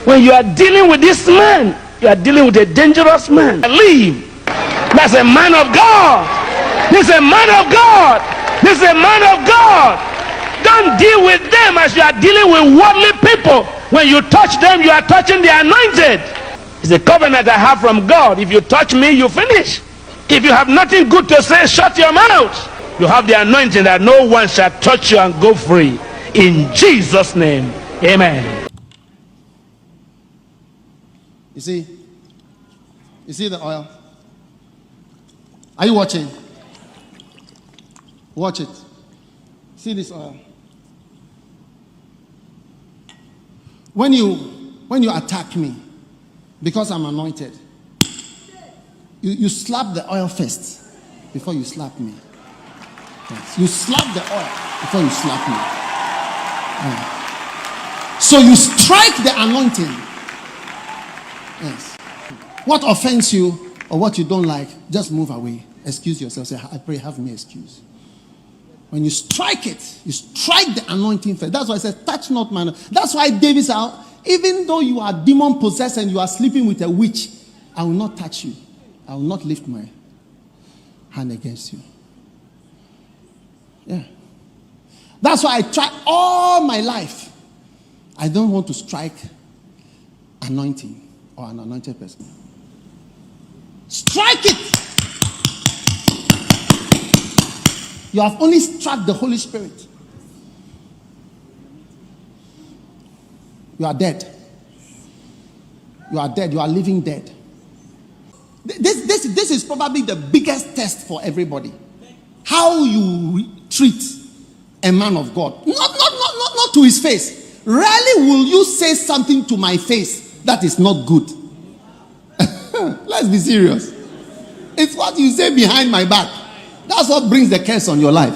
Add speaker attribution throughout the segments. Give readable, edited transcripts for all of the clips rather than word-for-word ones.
Speaker 1: When you are dealing with this man, you are dealing with a dangerous man. Leave. That's a man of God. He's a man of God. He's a man of God. Don't deal with them as you are dealing with worldly people. When you touch them, you are touching the anointed. It's a covenant I have from God. If you touch me, you finish. If you have nothing good to say, shut your mouth. You have the anointing that no one shall touch you and go free. In Jesus' name, amen.
Speaker 2: You see? You see the oil? Are you watching? Watch it. See this oil. When you attack me, because I'm anointed, you slap the oil first before you slap me. Yes. You slap the oil before you slap me. Yeah. So you strike the anointing. Yes. What offends you or what you don't like, just move away. Excuse yourself. Say, I pray, have me excuse. When you strike it, you strike the anointing first. That's why I said, touch not my. That's why David said, even though you are demon possessed and you are sleeping with a witch, I will not touch you. I will not lift my hand against you. Yeah. That's why I try all my life. I don't want to strike anointing or an anointed person. Strike it. You have only struck the Holy Spirit. You are dead. You are dead. You are living dead. This is probably the biggest test for everybody. How you treat a man of God. Not to his face. Rarely will you say something to my face that is not good. Let's be serious. It's what you say behind my back. That's what brings the curse on your life.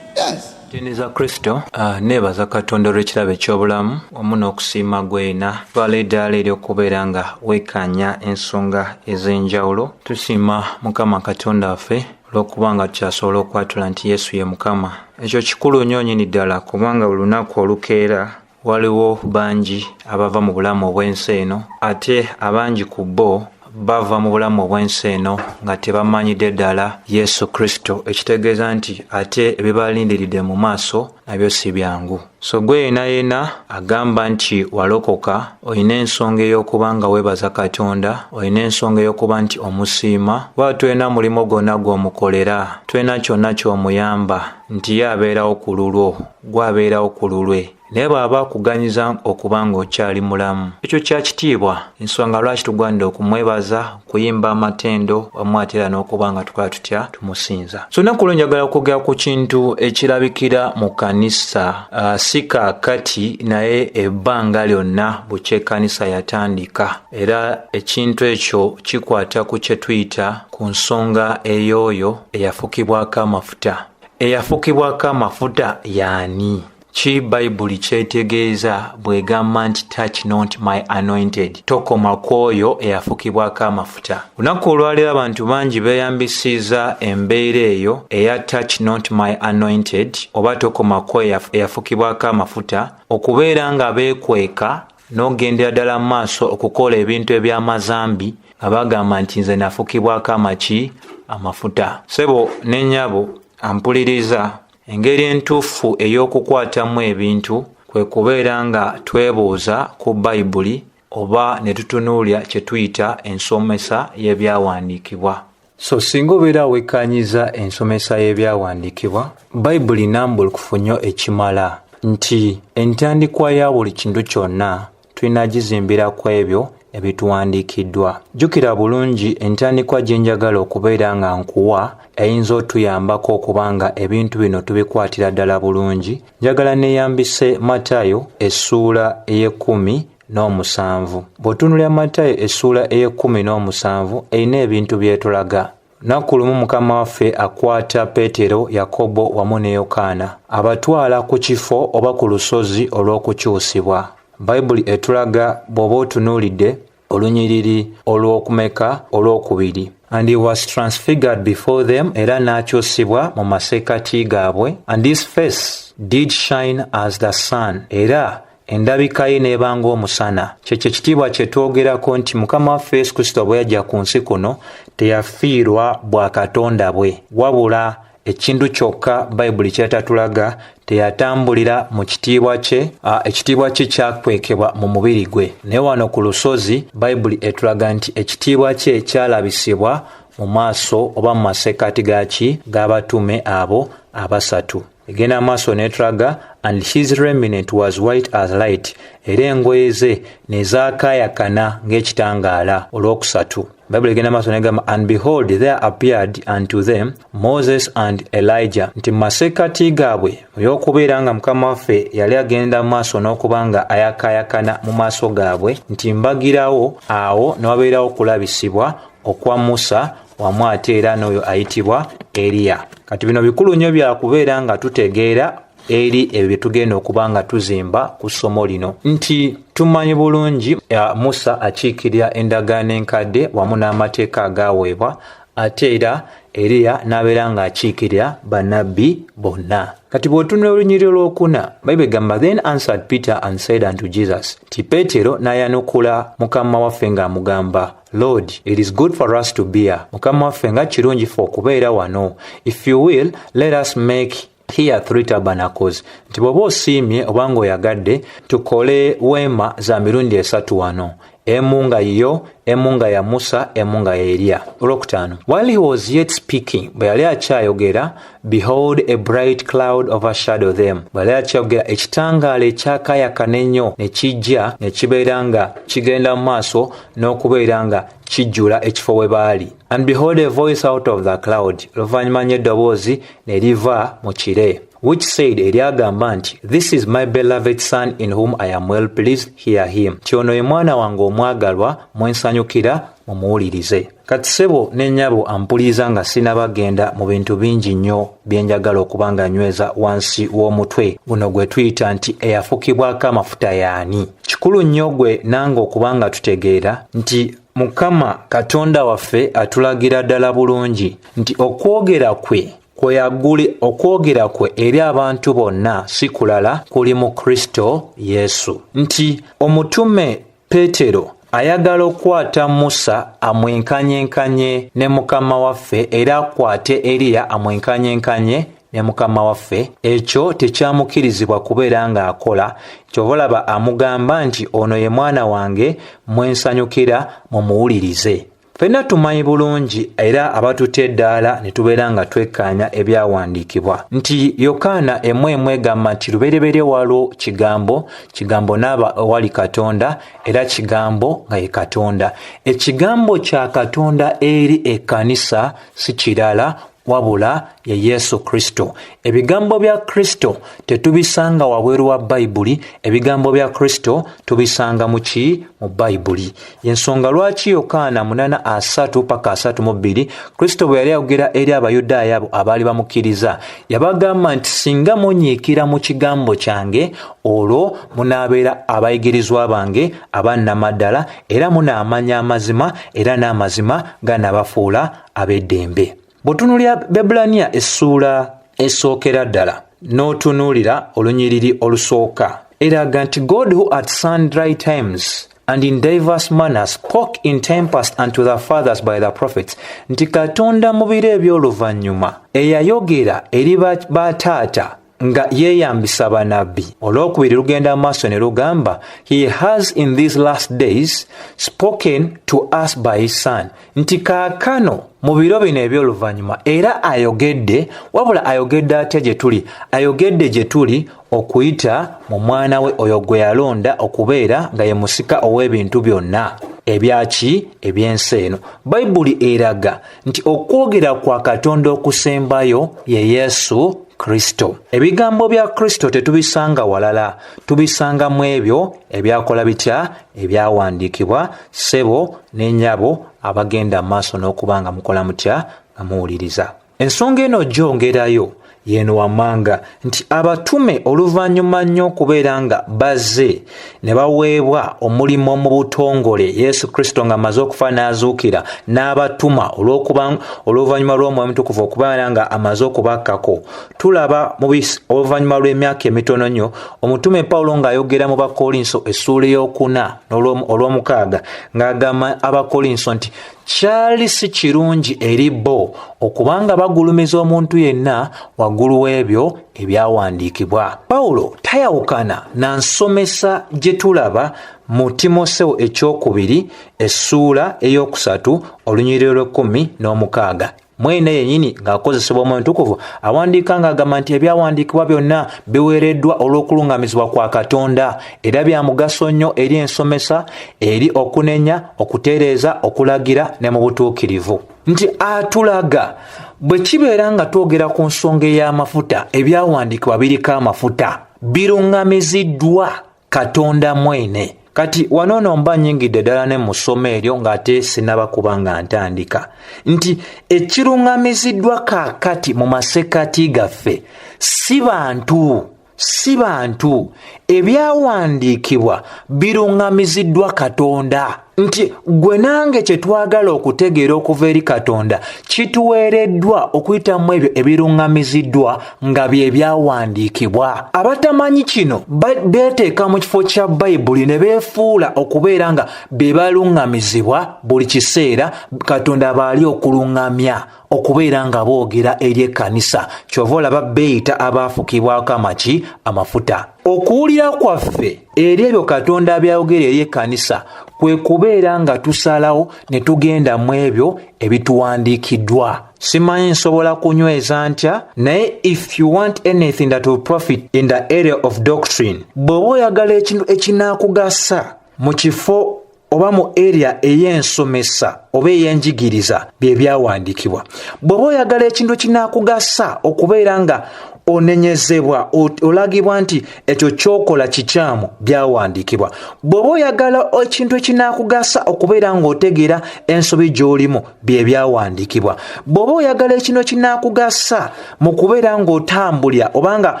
Speaker 2: Yes.
Speaker 3: Tiniza Kristo, neebaza Katonda olw'ekirabo eky'obulamu wamu n'okusiima gwena. Twala eddaala ery'okubeera nga weekkaanya ensonga ez'enjawulo. Tusiima Mukama Katonda waffe olw'okuba nga tukyasobola okwatula nti Yesu ye Mukama. Ekyo kikulu nnyo nnyini ddala kubanga buli lunaku olukeera waliwo bangi abava mu bulamu obw'ensi eno, ate abangi ku bo bava mu bulamu obw'ensi eno nga tebamanyidde ddala Yesu Kristo, ekitegeeza nti ate ebibalindiridde mu maaso nabyo si byangu. So gwe yenna yenna agamba nti walokoka, olina ensonga ey'okuba nga weebaza Katonda, olina ensonga ey'okuba nti omusiima, kuba tolina mulimu gwonna gw'omukolera, tolina kyonna ky'omuyamba nti ye abeerawo ku lulwo, gwe abeerawo ku lulwe. Naye bw'aba akuganyiza okuba ng'okyali mulamu, ekyo kya kitiibwa. Ensonga lwaki tugwanidde okumwebaza, okuyimba amatendo, wamu ate era n'okuba nga tukola tutya tumusinza. So olunaku lwo njagala okwogera ku kintu ekirabikira mu kkanisa, si kaakati naye ebbanga lyonna bukya ekkanisa yatandika. Era ekintu ekyo kikwata ku kye tuyita ku nsonga ey'oyo eyafukibwako amafuta. Eyafukibwako amafuta y'ani? Ki Bayibuli kyetegeeza bw'egamba nti touch not my anointed, tokoma ku oyo eyafukibwako amafuta. Olunaku olwaleero abantu bangi beeyambisiza embeera eyo eya touch not my anointed oba tokoma ku oyo eyafukibwako amafuta okubeera nga beekweka n'ogendera ddala mu maaso okukola ebintu eby'amazambi nga bagamba nti nze nafukibwako amaki amafuta. Ssebo ne nnyabo ampuliriza, engeri entuufu ey'okukwatamu ebintu kwe kubeera nga twebuuza ku Bayibuli oba ne tutunuulira kye tuyita ensomesa y'ebyawandiikibwa. So singa obeera wekkaanyiza ensomesa y'ebyawandiikibwa, Bayibuli nnambulukufu nnyo ekimala nti entandikwa ya buli kintu kyonna tulina gizimbira ku ebyo ebituwandiikiddwa. Jjukira bulungi entandikwa gye njagala okubeera nga nkuwa eyinza otuyambako okuba nga ebintu bino tubikwatira ddala bulungi. Njagala neeyambise Matayo essuula ey'e17. Bw'otunuulira Matayo essuula ey'e17 erina ebintu by'etulaga. Lunaku lumu Mukama waffe akwata Peetero, Yakobo wamu ne Yokaana, abatwala ku kifo oba ku lusozi olw'okukyusibwa. Bayibuli etulaga bw'oba otunuulidde olunyiriri olw'okumeka olw'okubiri. And he was transfigured before them, era n'akyusibwa mu masekkati gaabwe. And his face did shine as the sun, era Endabika ye n'eba ng'omusana. Kyekyo ekitiibwa kye twogerako nti Mukama waffe Yesu Kristo bwe yajja ku nsi kuno teyafiirwa bwakatonda bwe, wabula ekintu kyokka Bayibuli ky'etatulaga, teyatambulira mu kitiibwa kye, ekitiibwa kye kyakwekebwa mu mubiri gwe. Naye wano ku lusozi Bayibuli etulaga nti ekitiibwa kye kyalabisibwa mu maaso oba mu masekkati gaki g'abatume abo abasatu. Egenda maaso n'etulaga, and his raiment was white as light, era engoye ze ne zaakaayakana ng'ekitangaala. Olwokusatu Bayibuli egenda maaso n'egamba, and behold, there appeared unto them Moses and Elijah, nti mu masekkati gaabwe mu by'okubeera nga Mukama waffe yali agenda mu maaso n'okuba nga ayakaayakana mu maaso gaabwe, nti mbagirawo awo ne wabeerawo okulabisibwa okwa Musa wamu ate era n'oyo ayitibwa Eriya. Kati bino bikulu nnyo byakubeera nga tutegeera eri ebyo bye tugenda okuba nga tuzimba ku ssomo lino, nti tumanyi bulungi Musa akiikirira endagaano enkadde wamu n'amateeka agaaweebwa, ate era Eriya n'abeera ng'akiikirira bannabbi bonna. Kati bw'otunula olunyiriri olwokuna, Bayibuli egamba, then answered Peter and said unto Jesus, nti Peetero n'ayanukula Mukama waffe ng'amugamba, Lord, it is good for us to be here. Mukama waffe, nga kirungi ffe okubeera wano. If you will, let us make here three tabernacles, nti bw'oba osiimye oba ng'oyagadde tukole weema za mirundi esatu wano, emu nga yiyo, emu nga ya Musa, emu nga ya Eriya. Olwokutaano, while he was yet speaking, bwe yali akyayogera, behold, a bright cloud overshadow them. Bwe yali akyayogera, ekitangaala ekyakaayakana ennyo ne kijja ne kibeera nga kigenda mu maaso n'okubeera nga kijjula ekifo we baali. And behold, a voice out of the cloud, oluvannyuma nnyo eddoboozi ne liva mu kire, which said, eryagamba nti, this is my beloved son in whom I am well pleased, hear him, nti ono ye mwana wange omwagalwa mwensanyukira, mumuwulirize. Kati ssebo ne nnyabo ampuliriza, nga sinabagenda mu bintu bingi nnyo bye njagala okuba nga nyweza wansi w'omutwe guno gwe tuyita nti eyafukibwako amafuta yaani, kikulu nnyo gwe nange okuba nga tutegeera nti Mukama Katonda waffe atulagira ddala bulungi nti okwogera kwe kweyaguli, okwogera kwe eri abantu bonna si kulala kuli mu Kristo Yesu, nti omutume Peetero ayagala okukwata Musa amwenkanyenkanye ne Mukama waffe, era akwate Eriya amwenkanyenkanye ne Mukama waffe. Ekyo tekyamukkirizibwa kubeera ng'akola. Kyova olaba amugamba nti ono ye mwana wange mwensanyukira, mumuwulirize. Ffenna tumanyi bulungi, era abatutte eddaala ne tubeera nga twekkaanya ebyawandiikibwa, nti Yokaana 1:1 egamba nti lubereberye waliwo Kigambo, Kigambo n'aba ewali Katonda, era Kigambo nga ye Katonda. Ekigambo kya Katonda eri ekkanisa si kirala wabula ye Yesu Kristo. Ebigambo bya Kristo tetubisanga wabweru wa Bayibuli, ebigambo bya Kristo tubisanga mu ki? Mu Bayibuli. Yensonga lwaki Yokaana 8:30 paka 32, Kristo bwe yali ayogera eri Abayudaaya abo abaali bamukkiriza, yabagamba nti singa munyiikira mu kigambo kyange, olwo munaabeera abayigirizwa bange abannamaddala, era munaamanya amazima, era n'amazima ganaabafuula ab'eddembe. Bw'otunuulira Baebbulaniya essuula esookera ddala n'otunuulira olunyiriri olusooka, eraga nti God who at sundry times and in diverse manners spoke in time past unto the fathers by the prophets, nti Katonda mu biro eby'oluvannyuma eyayogera eri bataata nga yeeyambisa bannabbi. Olwokubiri lugenda maaso ne lugamba, he has in these last days spoken to us by his son, nti kaakano mu biro bino eby'oluvannyuma era ayogedde, wabula ayogedde atya gye tuli? Ayogedde gye tuli okuyita mu mwana we oyo gwe yalonda okubeera nga ye musika ow'ebintu byonna ebyaki eby'ensi eno. Bayibuli eraga nti okwogera kwa Katonda okusembayo ye Yesu Kristo. Ebigambo bya Kristo tetubisanga walala, tubisanga mu ebyo ebyakola bitya? Ebyawandiikibwa. Ssebo ne nnyabo abagenda maaso n'okuba nga mukola mutya? Nga muwuliriza. Ensonga eno gyongerayo Y'eno wammanga nti abatume oluvannyuma nnyo okubeera nga bazze ne baweebwa omulimu mu butongole, Yesu Kristo ng'amaze okufa n'azuukira n'abatuma olw'okuba oluvannyuma lw'Omwoyo Omutukuvu okubeera nga amaze okubakkako, tulaba mu oluvannyuma lw'emyaka emitono nnyo omutume Pawulo ng'ayogera mu Bakkolinso essuula ey'okuna olw'omukaaga ng'agamba Abakkolinso nti kyali si kirungi eri bo okubanga bagulumiza omuntu yenna waggulu w'ebyo ebyawandiikibwa. Pawulo tayawukana na nsomesa gye tulaba mu Timoseewo ekyokubiri essuula ey'okusatu olunyiriri lw'ekkumi n'omukaaga. Mwene yennyini ng'akozesebwa Omwoyo Omutukuvu awandiika ng'agamba nti ebyawandiikibwa byonna biweereddwa olw'okuluŋŋamizibwa kwa Katonda era bya mugaso nnyo eri ensomesa, eri okunenya, okutereeza, okulagira ne mu butuukirivu. Nti atulaga bwe kibeera nga twogera ku nsonga ey'amafuta, ebyawandiikibwa biriko amafuta, biruŋŋamiziddwa Katonda mwene. Kati wano no mba nnyingidde ddala ne mu ssomo eryo ng'ate sinnaba kuba nga ntandika, nti ekiruŋŋamiziddwa kaakati mu masekkati gaffe si bantu, si bantu. Ebyawandiikibwa biruŋŋamiziddwa Katonda. Nti ggwe nange kye twagala okutegeera okuva eri Katonda kituweereddwa okuyita mu ebyo ebiruŋŋamiziddwa nga bye byawandiikibwa. Abatamanyi kino beeteeka mu kifo kya Bayibuli ne beefuula okubeera nga be baluŋŋamizibwa buli kiseera Katonda b'ali okuluŋŋamya okubeera nga boogera eri ekkanisa. Ky'ova olaba beeyita abaafukibwako amaki amafuta. Okuwulira kwaffe eri ebyo Katonda by'ayogera eri ekkanisa kwe kubeera nga tusalawo ne tugenda mu ebyo ebituwandiikiddwa. Simanyi nsobola kunyweza ntya, naye if you want anything that will profit in the area of doctrine, bw'oba oyagala ekintu ekinaakugasa mu kifo oba mu area ey'ensomesa oba ey'enjigiriza, bye byawandiikibwa. Bw'oba oyagala ekintu ekinaakugasa okubeera nga onenyezebwa, olagibwa nti ekyo ky'okola kikyamu, byawandiikibwa. Bw'oba oyagala ekintu ekinaakugasa okubeera ng'otegeera ensobi gy'olimu, bye byawandiikibwa. Bw'oba oyagala ekintu ekinaakugasa mu kubeera ng'otambulira oba nga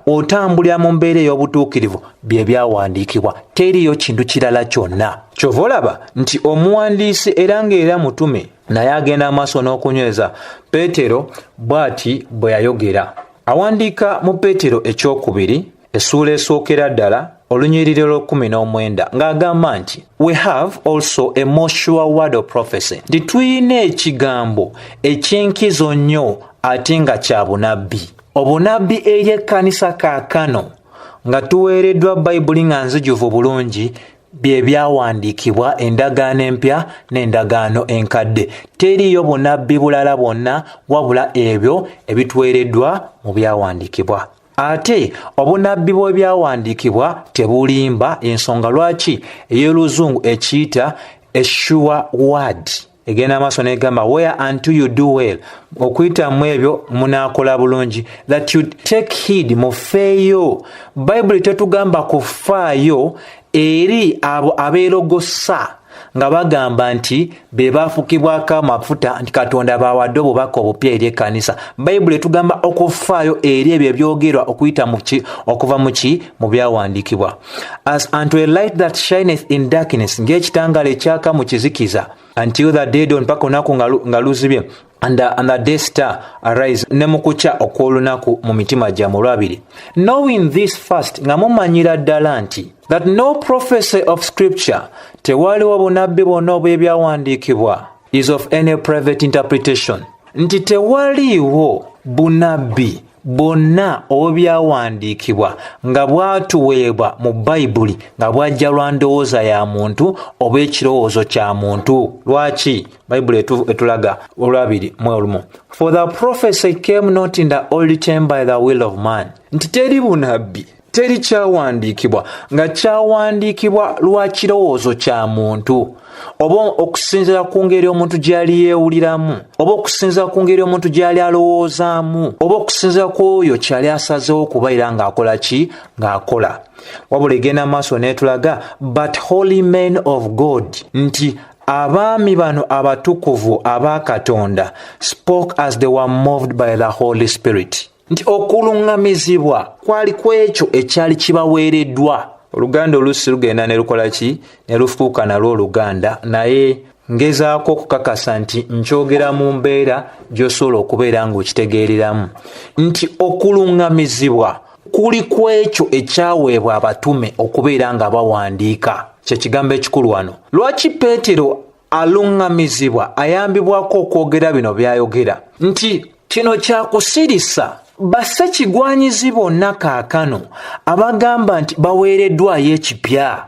Speaker 3: otambulira mu mbeera ey'obutuukirivu, bye byawandiikibwa. Teriiyo kintu kirala kyonna. Ky'ova olaba nti omuwandiisi era ng'era mutume naye agenda amaaso n'okunyweza Peetero bw'ati bwe yayogera. Awandiika mu Peetero ekyokubiri essuula esookera ddala olunyiriri olw'ekkumi n'omwenda ng'agamba nti we have also a more sure word of prophecy, nti tulina ekigambo eky'enkizo nnyo ate nga kya bunabbi. Obunabbi eri ekkanisa kaakano nga tuweereddwa Bayibuli nga nzijuvu bulungi, bye byawandiikibwa, endagaano empya n'endagaano enkadde. Teriiyo bunabbi bulala bwonna wabula ebyo ebituweereddwa mu byawandiikibwa. Ate obunabbi bw'ebyawandiikibwa tebulimba, ensonga lwaki ey'oluzungu ekiyita a sure word. Egenda maaso n'egamba where unto you do well, okuyita mu ebyo munaakola bulungi, that you take heed, mufeeyo. Bayibuli tetugamba kufaayo eri abo abeerogosa nga bagamba nti be baafukibwako amafuta, nti Katonda bawadde obubaka obupya eri ekkanisa. Bayibuli etugamba okufaayo eri ebyo ebyogerwa okuyita mu ki, okuva mu ki, mu byawandiikibwa. As unto a light that shineth in darkness, ng'ekitangaala ekyaka mu kizikiza, until the day dawn, mpaka olunaku nga luzibye, and the day star arise, ne mu kukya okw'olunaku mu mitima gyammwe. Olwabiri, knowing this first, nga mumanyira ddala nti that no prophecy of scripture, tewaliwo bunabbi bwonna obw'ebyawandiikibwa, is of any private interpretation, nti tewaliiwo bunabbi bwonna obw'ebyawandiikibwa nga bwatuweebwa mu Bayibuli nga bwajja lwa ndowooza ya muntu oba ekirowoozo kya muntu. Lwaki? Bayibuli etulaga olwabiri mu olumu, for the prophecy came not in the old time by the will of man, nti teri bunabbi, teri kyawandiikibwa nga kyawandiikibwa lwa kirowoozo kya muntu oba okusinziira ku ngeri omuntu gy'ali yeewuliramu oba okusinziira ku ngeri omuntu gy'ali alowoozaamu oba okusinziira ku oyo kyali asazeewo okubeera ng'akola ki, ng'akola. Wabula egenda maaso n'etulaga but holy men of God, nti abaami bano abatukuvu aba Katonda, spoke as they were moved by the Holy Spirit. Nti okuluŋŋamizibwa kwali ku ekyo ekyali kibaweereddwa. Oluganda oluusi lugenda ne lukola ki? Ne lufuuka nalwo Oluganda, naye ngezaako okukakasa nti nkyogera mu mbeera gy'osobola okubeera ng'okitegeereramu nti okuluŋŋamizibwa kuli ku ekyo ekyaweebwa abatume okubeera nga bawandiika. Kye kigambo ekikulu wano. Lwaki Peetero aluŋŋamizibwa ayambibwako okwogera bino by'ayogera nti kino kyakusirisa bassekigwanyizi bonna kaakano abagamba nti baweereddwayo ekipya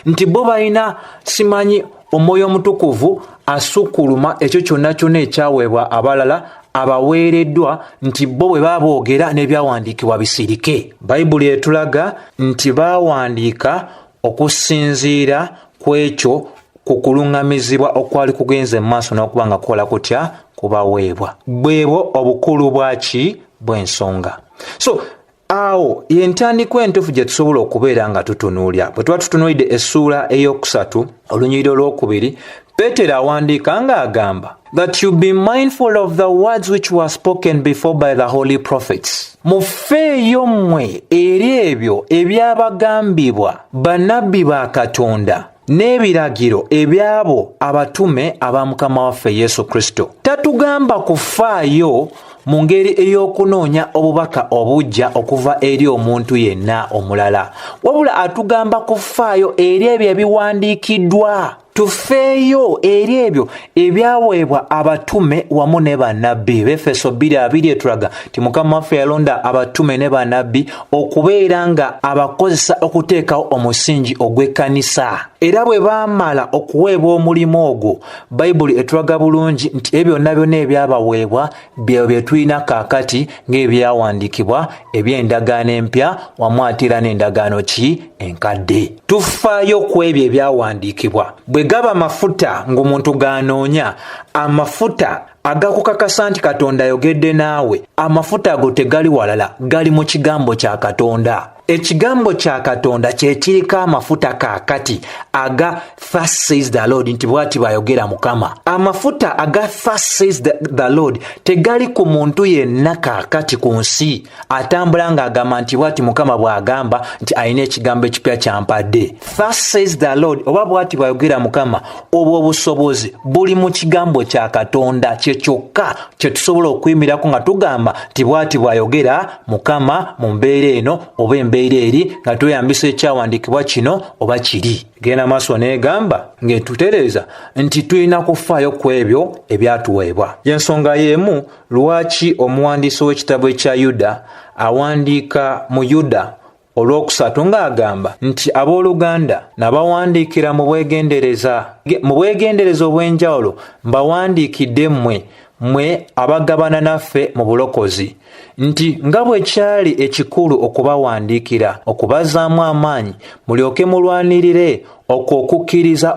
Speaker 3: nti bo balina simanyi omwoyo omutukuvu asukkuluma ekyo kyonna kyonna ekyaweebwa abalala abaweereddwa nti bo bwe baba boogera n'ebyawandiikibwa bisirike. Bayibuli etulaga nti baawandiika okusinziira ku ekyo ku kuluŋŋamizibwa okwali kugenze mu maaso n'okuba nga kukola kutya kubaweebwa. Bwebwo obukulu bwaki bw'ensonga. So awo yentandikwa entuufu gye tusobola okubeera nga tutunuulira. Bwe tuba tutunuulidde essuula ey'okusatu olunyiriri olwokubiri, Peetero awandiika ng'agamba that you be mindful of the words which were spoken before by the holy prophets. Mufeeyo mmwe eri ebyo ebyabagambibwa bannabbi ba Katonda n'ebiragiro eby'abo abatume aba Mukama waffe Yesu Kristo. Tatugamba kufaayo mu ngeri ey'okunoonya obubaka obujja okuva eri omuntu yenna omulala, wabula atugamba kufaayo eri ebyo ebiwandiikiddwa. Tufeeyo eri ebyo ebyaweebwa abatume wamu ne bannabbi. Befeso 2:20 etulaga nti Mukama waffe yalonda abatume ne bannabbi okubeera nga abakozesa okuteekawo omusingi ogw'ekkanisa. Era bwe baamala okuweebwa omulimu ogwo, Bayibuli etulaga bulungi nti ebyo byonna byonna ebyabaweebwa byebyo bye tulina kaakati ng'ebyawandiikibwa eby'endagaano empya wamu ate era n'endagaano ki enkadde. Tufaayo ku ebyo ebyawandiikibwa. Bwe gaba mafuta ng'omuntu g'anoonya, amafuta agakukakasa nti Katonda ayogedde naawe, amafuta ago tegali walala, gali mu kigambo kya Katonda. Ekigambo kya Katonda kye kiriko amafuta kaakati aga Thus says the Lord, nti bw'ati bw'ayogera Mukama. Amafuta aga Thus says the Lord tegali ku muntu yenna kaakati ku nsi atambula ng'agamba nti bw'ati Mukama bw'agamba nti alina ekigambo ekipya ky'ampadde. Thus says the Lord, oba bw'ati bw'ayogera Mukama, obwo obusobozi buli mu kigambo kya Katonda, kye kyokka kye tusobola okuyimirako nga tugamba nti bw'ati bw'ayogera Mukama mu mbeera eno oba embeera eri, nga tweyambisa ekyawandiikibwa kino oba kiri. Genda maaso n'egamba ng'etutereeza nti tulina kufaayo ku ebyo ebyatuweebwa. Y'ensonga y'emu lwaki omuwandiisi w'ekitabo ekya Yuda awandiika mu Yuda olwokusatu ng'agamba nti abooluganda nabawandiikira mu bwegendereza, mu bwegendereza obw'enjawulo mbawandiikidde mmwe, mmwe abagabana naffe mu bulokozi, nti nga bwe kyali ekikulu okubawandiikira okubazzaamu amaanyi mulyoke mulwanirire okwo okukkiriza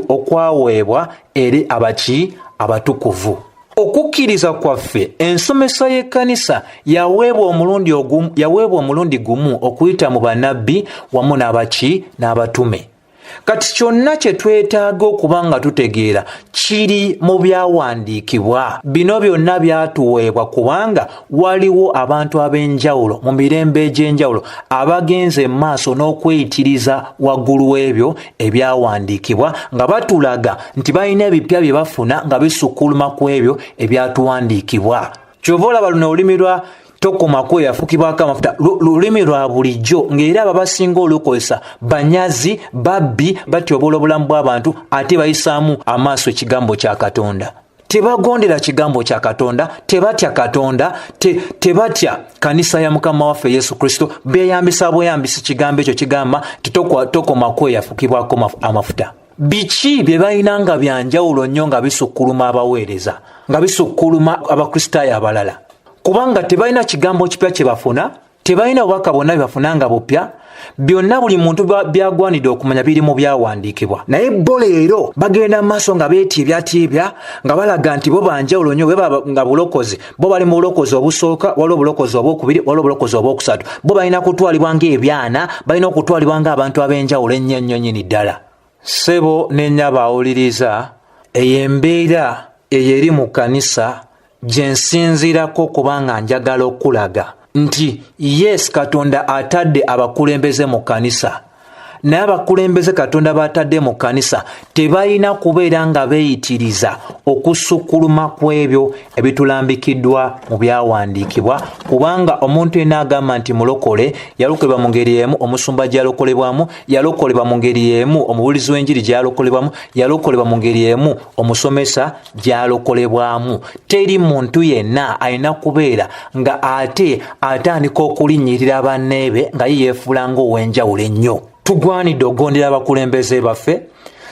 Speaker 3: okwaweebwa eri abaki abatukuvu. Okukkiriza kwaffe, ensomesa y'ekkanisa yaweebwa omulundi ogumu, yaweebwa omulundi gumu okuyita mu bannabbi wamu n'abaki n'abatume. Kati kyonna kye twetaaga okuba nga tutegeera kiri mu byawandiikibwa. Bino byonna byatuweebwa kubanga waliwo abantu ab'enjawulo mu mirembe egy'enjawulo abagenze mu maaso n'okweyitiriza waggulu w'ebyo ebyawandiikibwa nga batulaga nti balina ebipya bye bafuna nga bisukkuluma ku ebyo ebyatuwandiikibwa. Ky'ova olaba luno olulimi lwa tokoma ku eyafukibwako amafuta lulimi lwa bulijjo, ng'era abo abasinga olukozesa banyazi, babbi, batyoboola obulamu bw'abantu ate bayisaamu amaaso ekigambo kya Katonda. Tebagondera kigambo kya Katonda, tebatya Katonda, tebatya kanisa ya Mukama waffe Yesu Kristo, beeyambisa bweyambisi kigambo ekyo kigamba nti tokoma ku eyafukibwako amafuta. Biki bye balina nga bya njawulo nnyo nga bisukkuluma abaweereza, nga bisukkuluma Abakristaayo abalala? Kubanga tebalina kigambo kipya kye bafuna, tebalina bubaka bwonna bye bafuna nga bupya, byonna buli muntu byagwanidde okumanya biri mu byawandiikibwa. Naye bo leero bagenda mu maaso nga beetiibyatyibya, nga balaga nti bo banjawulo nnyo, bwe nga bulokozi, bo bali mu bulokozi obusooka, waliwo obulokozi obwokubiri, waliwo obulokozi obwokusatu. Bo balina kutwalibwa ng'ebyana, balina okutwalibwa ng'abantu ab'enjawulo ennyo ennyo nnyini ddala. Ssebo ne nnyabo awuliriza, eyo embeera eyo eri mu kkanisa Gye nsinziirako kubanga njagala okulaga nti yes, Katonda atadde abakulembeze mu kkanisa, naye abakulembeze Katonda b'atadde mu kkanisa tebalina kubeera nga beeyitiriza okusukkuluma ku ebyo ebitulambikiddwa mu byawandiikibwa, kubanga omuntu yenna agamba nti mulokole yalokolebwa mu ngeri emu omusumba gy'alokolebwamu, yalokolebwa mu ngeri emu omubuulizi w'enjiri gy'alokolebwamu, yalokolebwa mu ngeri emu omusomesa gy'alokolebwamu. Teri muntu yenna alina kubeera nga ate atandika okulinnyirira banneebe nga ye yeefuula ng'ow'enjawulo ennyo. Tugwanidde okugondera abakulembeze baffe,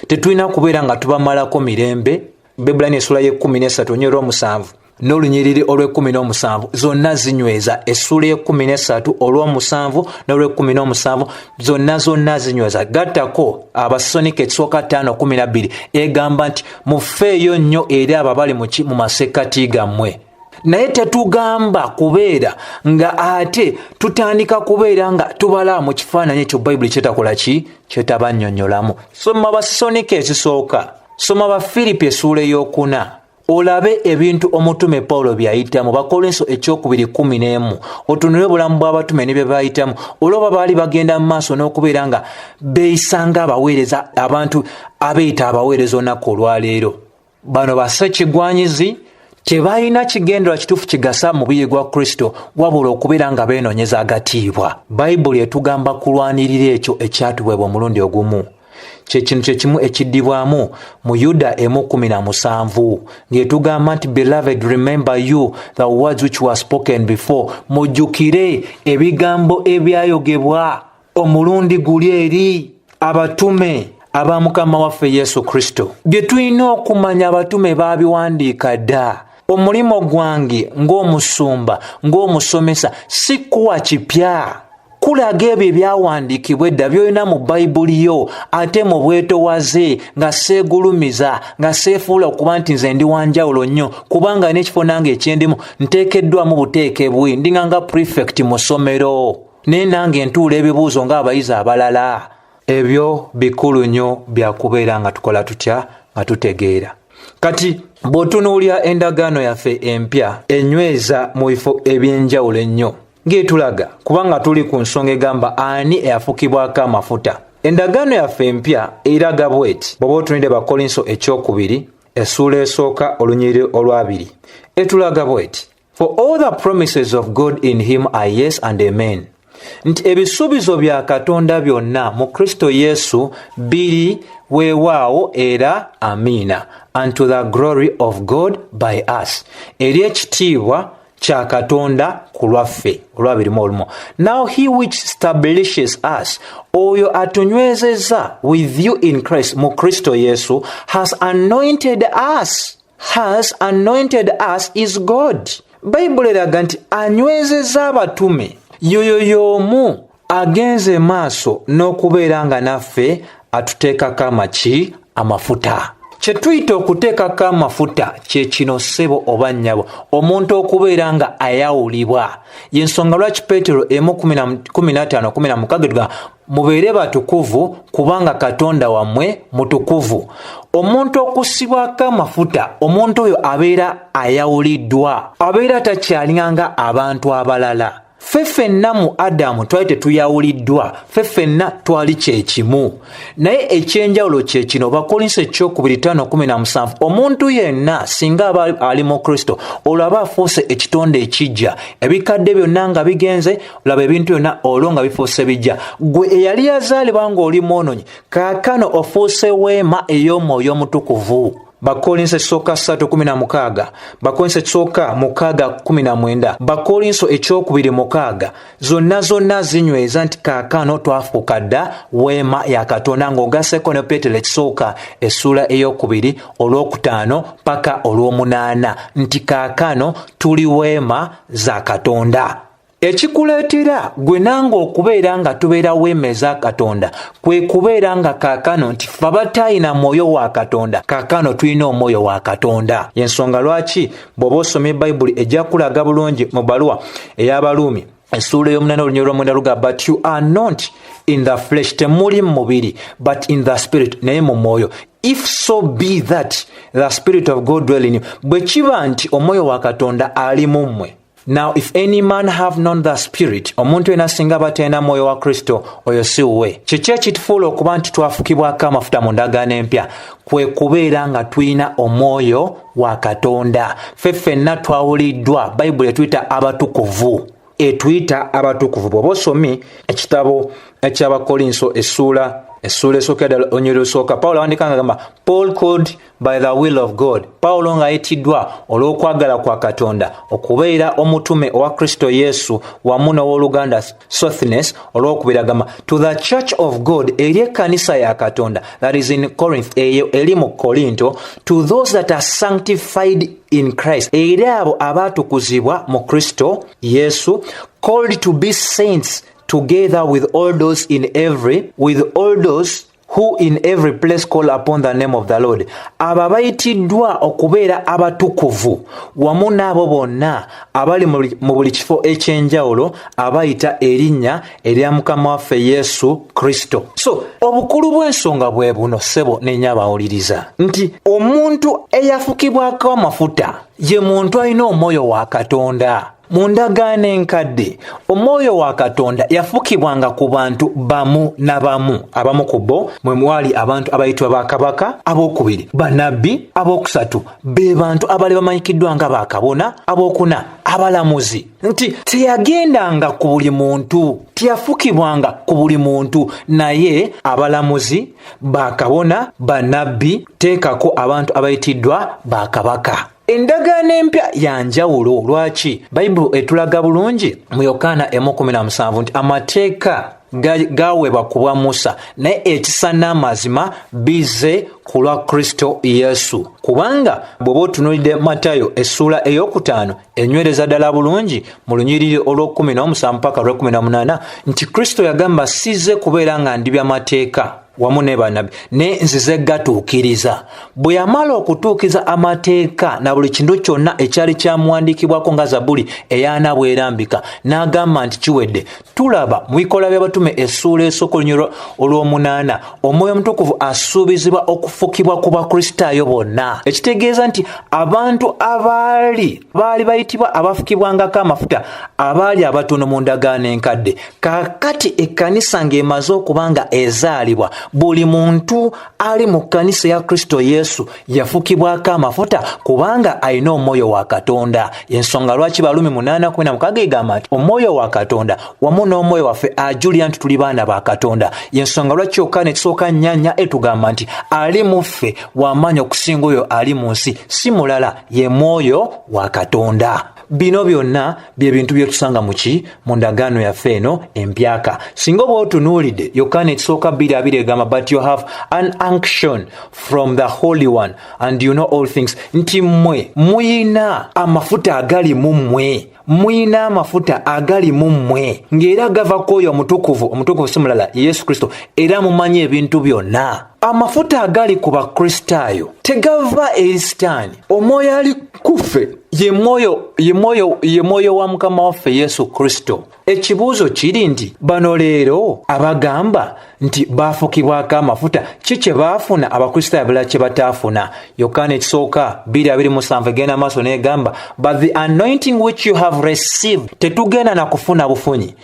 Speaker 3: tetulina kubeera nga tubamalako mirembe. Bebulani essula y'ekkumi n'essatu olunyiriri olw'omusanvu n'olunyiriri olw'ekkumi n'omusanvu zonna zinyweza. Essula y'ekkumi n'essatu olw'omusanvu n'olw'ekkumi n'omusanvu zonna zonna zinyweza. Gattako Abasonika ekisooka 5:12 egamba nti mufeeyo nnyo eri abo abali mu masekkati gammwe. Naye tetugamba kubeera nga ate tutandika kubeera nga tubalaba mu kifaananyi ekyo Bayibuli kyetakola ki kyetabannyonnyolamu. Soma Abasonika ekisooka, soma Abafiripi essuula ey'okuna, olabe ebintu omutume Pawulo by'ayitamu. Bakolinso ekyokubiri 11, otunule obulamu bw'abatume ne bye bayitamu. Olwoba baali bagenda mu maaso n'okubeera nga beeyisa ng'abaweereza, abantu abeeyita abaweereza olunaku olwaleero. Bano bassekigwanyizi, tebalina kigendererwa kituufu kigasa mubiri gwa Kristo, wabula okubeera nga beenoonyeza agatiibwa. Bayibuli etugamba kulwanirira ekyo ekyatuweebwa omulundi ogumu. Kye kintu kye kimu ekiddibwamu mu Yuda 1:17 ng'etugamba nti beloved, remember you the words which were spoken before. Mujjukire ebigambo ebyayogebwa omulundi guli eri abatume aba Mukama waffe Yesu Kristo. Bye tulina okumanya abatume baabiwandiika dda. Omulimu gwange ng'omusumba, ng'omusomesa, si kuwa kipya, kulaga ebyo ebyawandiikibwa edda by'olina mu Bayibuli yo, ate mu bwetowaze, nga seegulumiza, nga seefuula okuba nti nze ndi wanjawulo nnyo, kubanga n'ekifo nange ekyendimu nteekeddwamu buteekebwi, ndinga nga prefect mu ssomero, naye nange ntuula ebibuuzo ng'abayizi abalala. Ebyo bikulu nnyo byakubeera nga tukola tutya nga tutegeera. Kati bw'otunuulira endagaano yaffe empya enyweza mu bifo eby'enjawulo ennyo ng'etulaga, kubanga tuli ku nsonga egamba ani eyafukibwako amafuta. Endagaano yaffe empya eraga bw'eti, bw'oba otunulidde Bakolinso ekyokubiri essuula esooka olunyiriri olwabiri, etulaga bw'eti: for all the promises of God in him are yes and amen, nti ebisuubizo bya Katonda byonna mu Kristo Yesu biri weewaawo era amiina, unto the glory of God by us, eri ekitiibwa kya Katonda ku lwaffe. Olwabirimu olumu, now he which establishes us, oyo atunywezezza, with you in Christ, mu Kristo Yesu, has anointed us, has anointed us is God. Bayibuli eraga nti anywezezza abatume yoyo y'omu agenze maaso n'okubeera nga naffe atuteekako amaki amafuta. Kye tuyita okuteekako amafuta kye kino, ssebo oba nnyabo, omuntu okubeera nga ayawulibwa. Y'ensonga lwaki Peetero 1:15-16 tugamba mubeere batukuvu kubanga Katonda wammwe mutukuvu. Omuntu okussibwako amafuta, omuntu oyo abeera ayawuliddwa, abeera takyalinga nga abantu abalala. Ffe ffenna mu Adamu twali tetuyawuliddwa, ffe ffenna twali kyekimu, naye ekyenjawulo kye kino, Bakolinso ekyokubiri 5:17, omuntu yenna singa aba ali mu Kristo, olwo aba afuuse ekitonde ekijja, ebikadde byonna nga bigenze, olaba ebintu byonna olwo nga bifuuse bijja. Gwe eyali yazaalibwa ng'oli mwonoonyi, kaakano ofuuse weema ey'Omwoyo Omutukuvu. Bakolinso ekisooka 3:16, Bakolinso ekisooka 6:19, Bakolinso ekyokubiri 6, zonna zonna zinyweza nti kaakano twafuuka dda weema ya Katonda, ng'ogasseko ne Peetero ekisooka essuula eyokubiri olwokutaano paka olw'omunaana nti kaakano tuli weema za Katonda. Ekikuleetera gwe nange okubeera nga tubeera weema eza Katonda kwe kubeera nga kaakano nti ffe abataalina mwoyo wa Katonda, kaakano tulina omwoyo wa Katonda. Y'ensonga lwaki bw'oba osomye Bayibuli ejja kulaga bulungi mu bbaluwa ey'Abaruumi essuula ey'omunaana olunyiriri lw'omwenda lugamba, but you are not in the flesh, temuli mu mubiri, but in the spirit, naye mu mwoyo. If so be that the Spirit of God dwell in you, bwe kiba nti omwoyo wa Katonda ali mu mmwe. Now if any man have not the Spirit, omuntu yenna singa batalina mwoyo wa Kristo, oyo si wuwe. Kiki ekitufuula okuba nti twafukibwako amafuta mu ndagaano empya? Kwe kubeera nga tulina omwoyo wa Katonda. Ffe ffenna twawuliddwa, Bayibuli etuyita abatukuvu, etuyita abatukuvu. Bw'oba osomye ekitabo eky'Abakolinso essuula essuula esooka ddala olunyiriri olusooka, Pawulo awandika nga agamba, Paul called by the will of God, Pawulo ng'ayitiddwa olw'okwagala kwa Katonda okubeera omutume owa Kristo Yesu wamu n'ow'oluganda Sosthenes. Olwokubiri agamba, to the church of God, eri ekkanisa ya Katonda, that is in Corinth, eyo eri mu Korinto, to those that are sanctified in Christ, eri abo abaatukuzibwa mu Kristo Yesu, called to be saints, together with all those in every with all those who in every place call upon the name of the Lord, abo abayitiddwa okubeera abatukuvu wamu n'abo bonna abali mu buli kifo eky'enjawulo abayita erinnya erya Mukama waffe Yesu Kristo. So obukulu bw'ensonga bwe buno, ssebo nennyabawuliriza, nti omuntu eyafukibwako amafuta ye muntu alina omwoyo wa Katonda. Mu ndagaano enkadde, omwoyo wa Katonda yafukibwanga ku bantu bamu na bamu. Abamu ku bo mwe mwali abantu abayitibwa bakabaka, abokubiri bannabbi, abokusatu be bantu abali bamanyikiddwa nga bakabona, abokuna abalamuzi. Nti teyagendanga ku buli muntu, teyafukibwanga ku buli muntu, naye abalamuzi, bakabona, bannabbi, teekako abantu abayitiddwa bakabaka. Endagaano empya ya njawulo. Lwaki? Bayibuli etulaga bulungi mu Yokaana 1:17 nti amateeka gaweebwa ku bwa Musa, naye ekisa n'amazima bizze ku lwa Kristo Yesu. Kubanga bw'oba otunuulidde Matayo essuula eyokutaano, enywereza ddala bulungi mu lunyiriri olw'okumu paka olw'okumu nti Kristo yagamba, sizze kubeera nga ndibya mateeka wamu ne bannabbi, naye nzize gatuukiriza. Bwe yamala okutuukiriza amateeka na buli kintu kyonna ekyali kyamuwandiikibwako nga Zabuli eyaana bwerambika, n'agamba nti kiwedde. Tulaba mu Bikolwa by'Abatume essuula esooka olunyiriri olw'omunaana, Omwoyo Omutukuvu asuubizibwa okufukibwa ku Bakristaayo bonna, ekitegeeza nti abantu abaali baali bayitibwa abafukibwangako amafuta abaali abatono mu ndagaano enkadde. Kaakati ekkanisa ng'emaze okuba nga ezaalibwa, buli muntu ali mu kkanisa ya Kristo Yesu yafukibwako amafuta kubanga alina omwoyo wa Katonda. Ensonga lwaki Balumi 8:16 egamba nti omwoyo wa Katonda wamu n'omwoyo waffe ajulira nti tuli baana ba Katonda. Yensonga lwaki Yokaana ekisooka 4:4 etugamba nti ali mu ffe w'amaanyi okusinga oyo ali mu nsi, si mulala, ye mwoyo wa Katonda. Bino byonna bye bintu byetusanga muki mu ndagaano yaffe eno empyaka. Singa oba otunuulidde Yokaana ekisooka 2:20 egamba, but you have an unction from the Holy One and you know all things, nti mmwe muyina amafuta agali mu mmwe, muyina amafuta agali mu mmwe ng'era gava ku oyo omutukuvu, omutukuvu si mulala, Yesu Kristo, era mumanyi ebintu byonna. Amafuta agali ku Bakristaayo tegava eri Sitaani. Omwoyo ali kuffe ye mwoyo, ye mwoyo, ye mwoyo wa Mukama waffe Yesu Kristo. Ekibuuzo kiri nti bano leero abagamba nti baafukibwako amafuta, ki kye baafuna Abakristaayo abalala kye bataafuna? Yokaana ekisooka 2:27 egenda maaso n'egamba, but the anointing which you have received, tetugenda na kufuna bufunyi,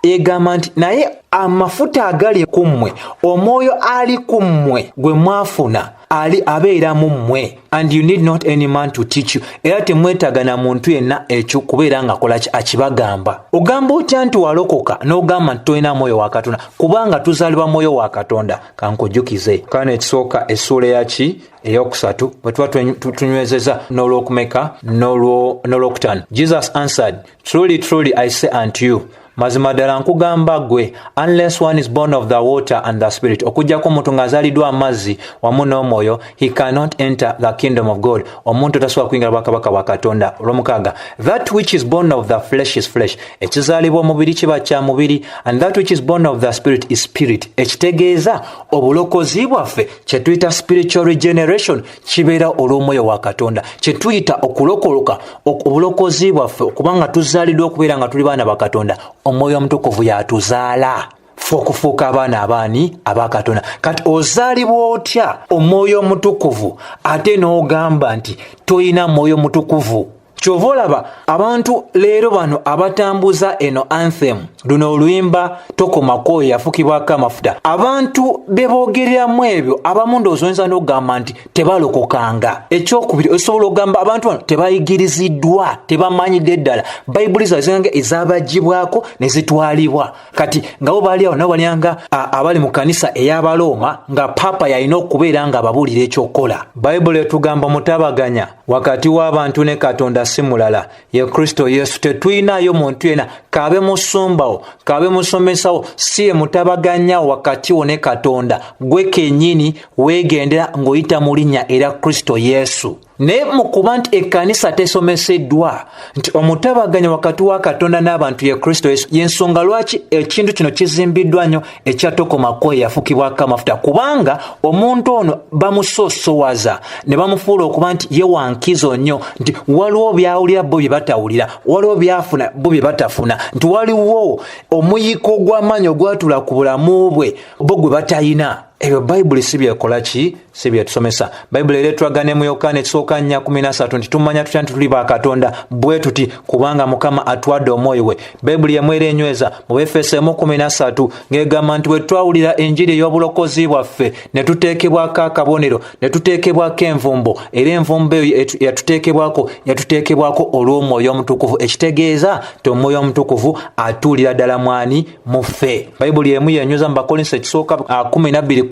Speaker 3: egamba nti naye amafuta agali ku mmwe, omwoyo ali ku mmwe gwe mwafuna, ali abeera mu mmwe, and you need not any man to teach you, era temwetaaga na muntu yenna ekyo kubeera nga akola ki, akibagamba. Ogamba otya nti walokoka n'ogamba nti tolina mwoyo wa Katonda? Kubanga tuzaalibwa mwoyo wa Katonda. Kankujjukize kana ekisooka essuula eyaki eyokusatu bwe tuba tunywezeza n'olwokumeka n'olwokutaano. Jesus answered, truly, truly, I say unto you, mazima ddala nkugamba ggwe, unless one is born of the water and the Spirit, okuggyako omuntu ng'azaaliddwa amazzi wamu n'omwoyo, he cannot enter the kingdom of God, omuntu tasobola kuyingira bwakabaka bwa Katonda. Olwomukaaga, that which is born of the flesh is flesh, ekizaalibwa omubiri kiba kya mubiri, and that which is born of the Spirit is spirit. Ekitegeeza obulokozi bwaffe, kye tuyita spiritual regeneration, kibeera olw'omwoyo wa Katonda. Kye tuyita okulokoloka, obulokozi bwaffe, okubanga tuzaaliddwa okubeera nga tuli baana ba Katonda, Omwoyo Omutukuvu yatuzaala. Ffe okufuuka abaana abaani aba Katonda. Kati ozaalibwa otya Omwoyo Omutukuvu ate n'ogamba nti tolina Mwoyo Mutukuvu? Kyova olaba abantu leero bano abatambuza eno anthem, luno oluyimba tokoma ku oyo yafukibwako amafuta, abantu be boogereramu ebyo abamu ndowooza oyinza n'okugamba nti tebalokokanga. Ekyokubiri, osobola okugamba abantu bano tebayigiriziddwa, tebamanyidde ddala bayibuli zaabwe ziranga ezabaggyibwako ne zitwalibwa. Kati nga bo bali awo nabo balyanga abali mu kanisa ey'Abalooma nga paapa yalina okubeera nga ababuulira ekyokukola. Bayibuli etugamba mutabaganya wakati w'abantu ne Katonda si mulala, ye Kristo Yesu. Tetulinayo muntu yena, kaabe musumbawo, kaabe musomesawo, si ye mutabaganya wakati wo ne Katonda. Gwe kennyini weegendera ng'oyita mu linnya erya Kristo Yesu. Naye mu kuba nti ekkanisa tesomeseddwa nti omutabaganya wakati wa Katonda n'abantu ye Kristo Yesu, y'ensonga lwaki ekintu kino kizimbiddwa nnyo ekya tokoma ku oyo eyafukibwako amafuta, kubanga omuntu ono bamusoosowaza ne bamufuula okuba nti ye wa nkizo nnyo, nti waliwo by'awulira bo bye batawulira, waliwo by'afuna bo bye batafuna, nti waliwo omuyiko gw'amaanyi ogwatula ku bulamu bwe bo gwe batayina. Ebyo Bayibuli si byekola ki? Si byetusomesa. Bayibuli era etulaga ne mu Yokaana ekisooka 4:13 nti tumanya tutya nti tuli ba Katonda bwe tuti, kubanga Mukama atuwadde Omwoyo we. Bayibuli emu era enyweza mu Befeso 1:13 ng'egamba nti bwe twawulira enjiri ey'obulokozi bwaffe ne tuteekebwako akabonero, ne tuteekebwako envumbo, era envumbo eyo yatuteekebwako, yatuteekebwako olw'Omwoyo Omutukuvu, ekitegeeza nti Omwoyo Omutukuvu atuulira ddala mwani? Mu ffe. Bayibuli emu yenyweza mu Bakolinso ekisooka 12:13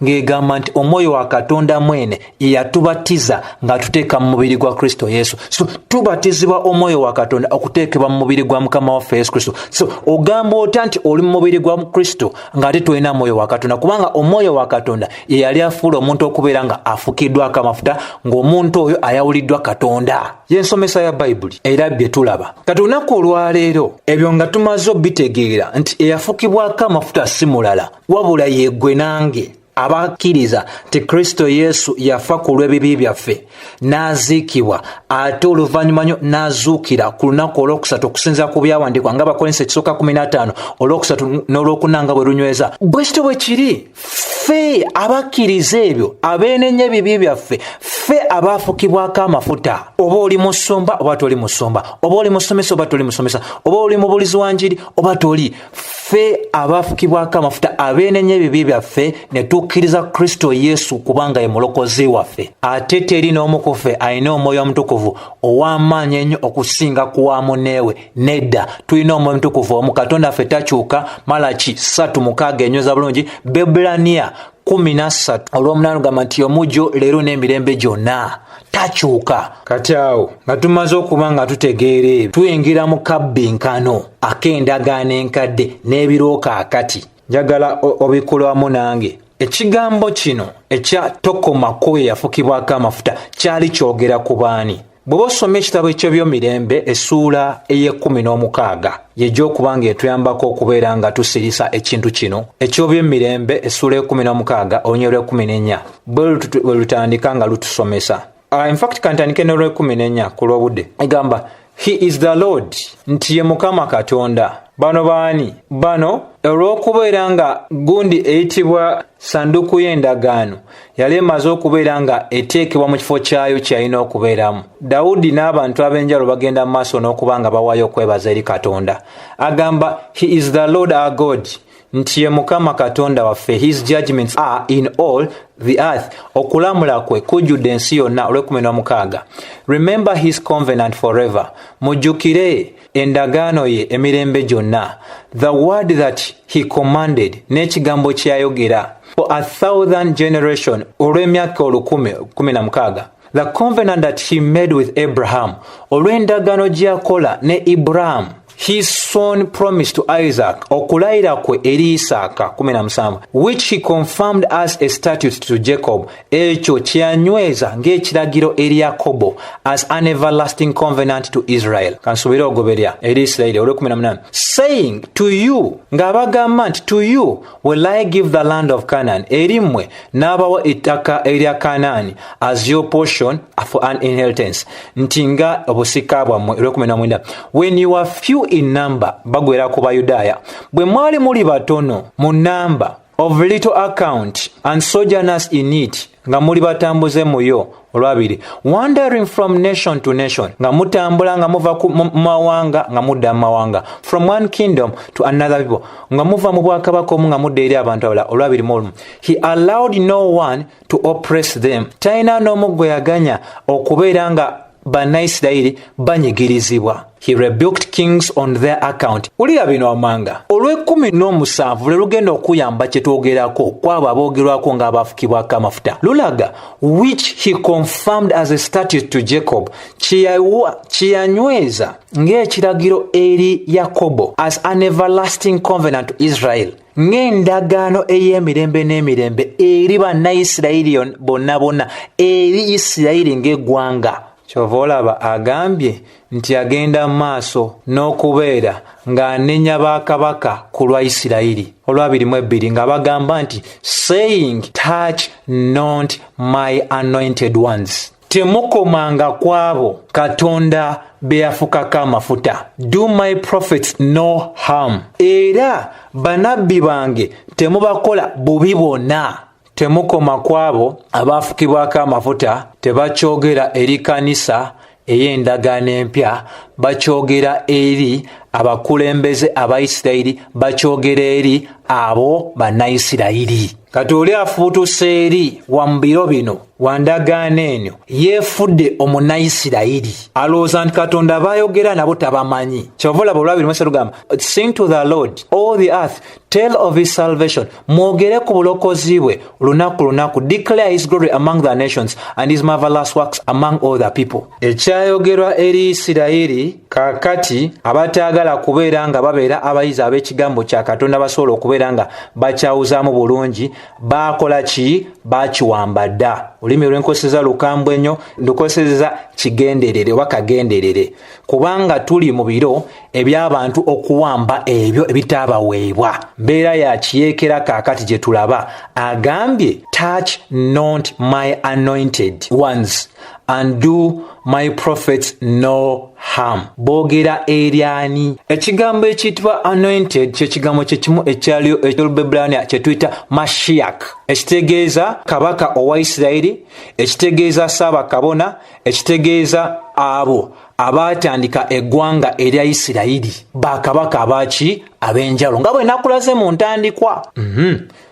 Speaker 3: ng'egamba nti Omwoyo wa Katonda mwene ye yatubatiza ng'atuteeka mu mubiri gwa Kristo Yesu. So tubatizibwa Omwoyo wa Katonda okuteekebwa mu mubiri gwa Mukama waffe Yesu Kristo. So ogamba otya nti oli mu mubiri gwa Kristo ng'ate tolina Mwoyo wa Katonda? Kubanga Omwoyo wa Katonda ye yali afuula omuntu okubeera nga afukiddwako amafuta, ng'omuntu oyo ayawuliddwa Katonda. Y'ensomesa ya Bayibuli era bye tulaba kati olunaku olwaleero. Ebyo nga tumaze obitegeera nti eyafukibwako amafuta si mulala wabula yeggwe nange abakkiriza nti Kristo Yesu yafa ku lw'ebibi byaffe n'aziikibwa ate oluvannyuma nnyo n'azuukira ku lunaku olwokusatu okusinziira ku byawandiikibwa nga Abakolinso ekisooka 15 olwokusatu n'olwokuna nga bwe lunyweza. Bwe kityo bwe kiri, ffe abakkiriza ebyo, abeenenya ebibi byaffe, ffe abaafukibwako amafuta, oba oli musumba oba toli musumba, oba oli musomesa oba toli musomesa, oba oli mubulizi wa njiri oba toli, ffe abaafukibwako amafuta abeenenya ebibi byaffe ne tukkiriza Kristo Yesu kubanga ye mulokozi waffe. Ate teri n'omu ku ffe alina Omwoyo Omutukuvu ow'amaanyi ennyo okusinga ku wa munneewe. Nedda, tulina Omwoyo Omutukuvu omu. Katonda waffe takyuka. Malaki 3:6 enyweza bulungi. Bebbulaniya 13 olw'omunaana gamba nti omujjo leero n'emirembe gyonna takyuka. Kati awo nga tumaze okuba nga tutegeera ebyo, tuyingira mu kabbinkano ak'endagaano enkadde n'ebirooka kaakati. Njagala obikulwamu nange. Ekigambo kino ekya tokoma ku oyo eyafukibwako amafuta kyali kyogera ku baani? Bw'oba osoma ekitabo eky'Ebyomirembe essuula ey'ekkumi n'omukaaga yejja okuba ng'etuyambako okubeera nga tusirisa ekintu kino. Eky'Ebyomirembe essuula ey'ekkumi n'omukaaga olunyiriri lw'ekkumi n'ennya bwe lutandika nga lutusomesa. In fact, kantandike n'olw'ekkumi n'ennya ku lw'obudde. Egamba, He is the Lord, nti ye Mukama Katonda. Bano baani? Bano olw'okubeera nga gundi eyitibwa sanduuku y'endagaano yali emaze okubeera nga eteekebwa mu kifo kyayo kye yalina okubeeramu, Dawudi n'abantu ab'enjawulo bagenda mu maaso n'okuba nga bawaayo okwebaza eri Katonda. Agamba, He is the Lord our God, nti ye Mukama Katonda waffe. His judgments are in all the earth, okulamula kwe kujjudde ensi yonna. Olw'ekkumi n'omukaaga, remember his covenant forever, mujjukire endagaano ye emirembe gyonna, the word that he commanded, n'ekigambo kye yayogera, for 1,000 generation, olw'emyaka olukumi. 16, the covenant that he made with Abraham, olw'endagaano gye yakola ne Iburahamu, his sworn promise to Isaac, okulayira kwe eri Isaaka. 17, which he confirmed as a statute to Jacob, ekyo kyeyanyweza ng'ekiragiro eri Yakobo, as an everlasting covenant to Israel, kansuubire ogoberya, eri Isirayiri. Olw'e18, saying to you, ng'abagamba nti, to you will I give the land of Canaan, eri mmwe n'abawa ettaka erya Kanaani, as your portion for an inheritance, nti nga obusika bwammwe. Olw'e19, when you are few in number, bagwera ku Bayudaaya, bwe mwali muli batono mu namba, of little account and sojourners in it, nga muli batambuze muyo. Olwabiri, wandering from nation to nation, nga mutambula nga muva ku mawanga nga mudda mu mawanga, from one kingdom to another people, nga muva mu bwakabaka omu nga mudda eri abantu abalala. Olwabiri mu olumu, he allowed no one to oppress them, talina n'omu gwe yaganya okubeera nga Bannaisirayiri banyigirizibwa. He rebuked kings on their account. Wulira bino amanga olw'ekkumi n'omusanvu lwe lugenda okuyamba kye twogerako kwabo aboogerwako ng'abaafukibwako amafuta. Lulaga, which he confirmed as a statute to Jacob, kye yanyweza ng'ekiragiro eri Yakobo, as an everlasting covenant to Israel, ng'endagaano ey'emirembe n'emirembe eri Bannayisirayiri bonna bonna, eri Isirayiri ng'eggwanga. Kyova olaba agambye nti agenda mu maaso n'okubeera ng'anenya bakabaka ku lwa Isirayiri. Olwabiri mu ebbiri, nga bagamba nti, saying, "Touch not my anointed ones," temukomanga ku abo Katonda be yafukako amafuta, "do my prophets no harm," era banabbi bange temubakola bubi bwonna. Temukoma ku abo abaafukibwako amafuta. Tebakyogera eri kanisa ey'endagaano empya, bakyogera eri abakulembeze Abaisirayiri, bakyogera eri abo Bannayisirayiri. Kati oli afuutuse eri wa mu biro bino wa ndagaano eno, yeefudde Omunnayisirayiri, alowooza nti Katonda bayogera nabo tabamanyi. Kyova olaba olwabiri mu lugamba, "Sing to the Lord, all the earth, tell of his salvation," mwogere ku bulokozi bwe lunaku lunaku, "declare his glory among the nations and his marvelous works among all the people." Ekyayogerwa eri Isirayiri, kaakati abataagala kubeera nga babeera abayizi ab'ekigambo kya Katonda basobola okubeera nga bakyawuzaamu bulungi. Baakola ki? Bakiwamba dda. Olulimi lwenkoseza lukambwe nnyo, ndukoseza kigenderere oba kagenderere, kubanga tuli mu biro eby'abantu okuwamba ebyo ebitaabaweebwa. Mbeera ya kiyeekera kaakati gye tulaba. Agambye, "Touch not my anointed ones and do my prophets no harm." Boogera eri ani? Ekigambo ekiyitibwa anointed kyekigambo kyekimu ekyaliyo ekyolubebulania kyetuyita Mashiak, ekitegeeza kabaka owa Isirayiri, ekitegeeza saabakabona, ekitegeeza abo abaatandika eggwanga erya Isirayiri, bakabaka abaki ab'enjawulo, nga bwe nakulaze mu ntandikwa.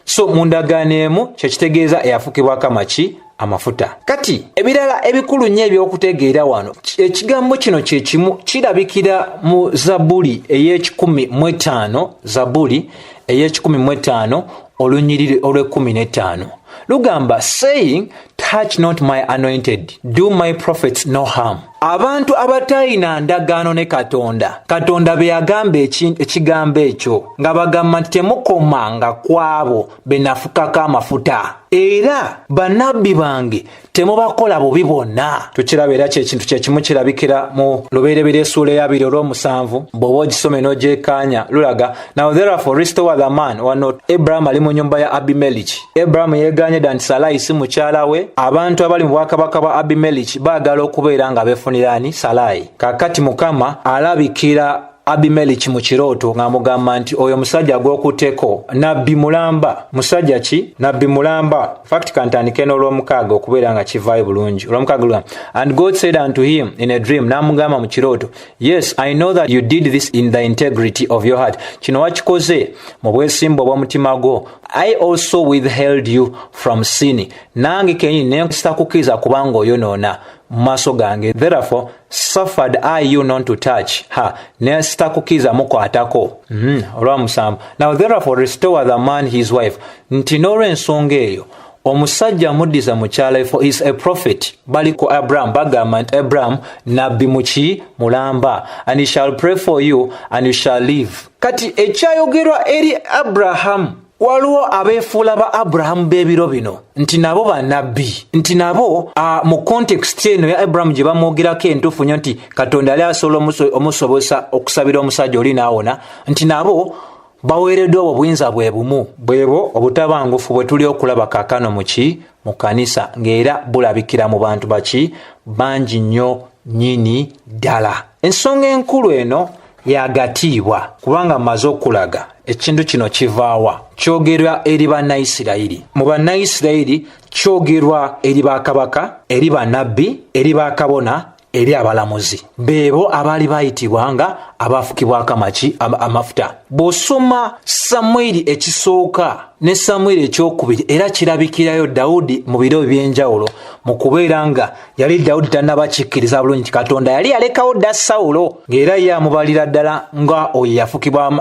Speaker 3: So mu ndagaano emu kyekitegeeza eyafukibwako amaki amafuta. Kati ebirala ebikulu nnyo ebyokutegeera wano, ekigambo kino kyekimu kirabikira mu Zabuli ey'ekikumi mu etaano, Zabuli ey'ekikumi mu etaano olunyiriri olw'ekumi n'ettaano lugamba, saying, "Touch not my anointed, do my prophets no harm." Abantu abatayina ndagaano ne Katonda, Katonda be yagamba ekigambo ekyo nga bagamba nti temukomanga ku abo be nafukako amafuta, era bannabbi bange temubakola bubi bwonna. Tukiraba era kyekintu kyekimu kirabikira mu Lubereberye essuula eyabiri olw'omusanvu. Bw'oba ogisome n'ogyekaanya lulaga, "Now therefore restore the man." Wano Abrahamu ali mu nyumba ya Abimeliki. Abrahamu yeeganye dda nti Salaayi si mukyala we. Abantu abali mu bwakabaka bwa Abimeliki baagala okubeera nga beefunirani Salaayi. Kaakati Mukama alabikira Abimeliki mu kirooto ng'amugamba nti oyo musajja gw'okutteko nabbi mulamba. Musajja ki? Nabbi mulamba. Fact, kantandike n'olwomukaaga okubeera nga kivaayo bulungi. Olwomukaaga lugamba, "And God said unto him in a dream," n'amugamba mu kirooto, "Yes, I know that you did this in the integrity of your heart," kino wakikoze mu bwesimbu obw'omutima gwo. "I also withheld you from sin," nange kenyini nensitakukkiriza kubanga oyonoona mu maaso gange. "Therefore suffered I you not to touch her," nesitakukkiriza mukwatako. Olwamusanvu, "Now therefore restore the man his wife," nti n'olw'ensonga eyo omusajja muddiza mukyala, "for is a prophet." Bali ku Abraham, bagamba nti Abraham nabbi muki mulamba. "And he shall pray for you and you shall live." Kati ekyayogerwa eri Abrahamu, waliwo abeefuula ba Aburahamu b'ebiro bino nti nabo bannabbi, nti nabo mu context eno ya Aburahamu gye bamwogerako entuufu nnyo nti Katonda yali asobola omusobozesa okusabira omusajja oli n'awona, nti nabo baweereddwa obwo obuyinza bwe bumu. Bwebwo obutabangufu bwe tuli okulaba kaakano muki mu kanisa, ng'era bulabikira mu bantu baki bangi nnyo nnyini ddala. Ensonga enkulu eno Yagatiibwa kubanga mmaze okulaga ekintu kino kivaawa. Kyogerwa eri Bannaisirayiri. Mu Bannaisirayiri kyogerwa eri bakabaka, eri bannabbi, eri bakabona, eri abalamuzi. Beebo abaali bayitibwa nga abaafukibwako amaki amafuta. Bw'osoma Samwiri ekisooka ne Samwiri ekyokubiri, era kirabikirayo Dawudi mu biro eby'enjawulo mu kubeera nga yali Dawudi tannaba kikkiriza bulungi nti Katonda yali yalekawo dda Sawulo, ng'era ye amubalira ddala nga oyo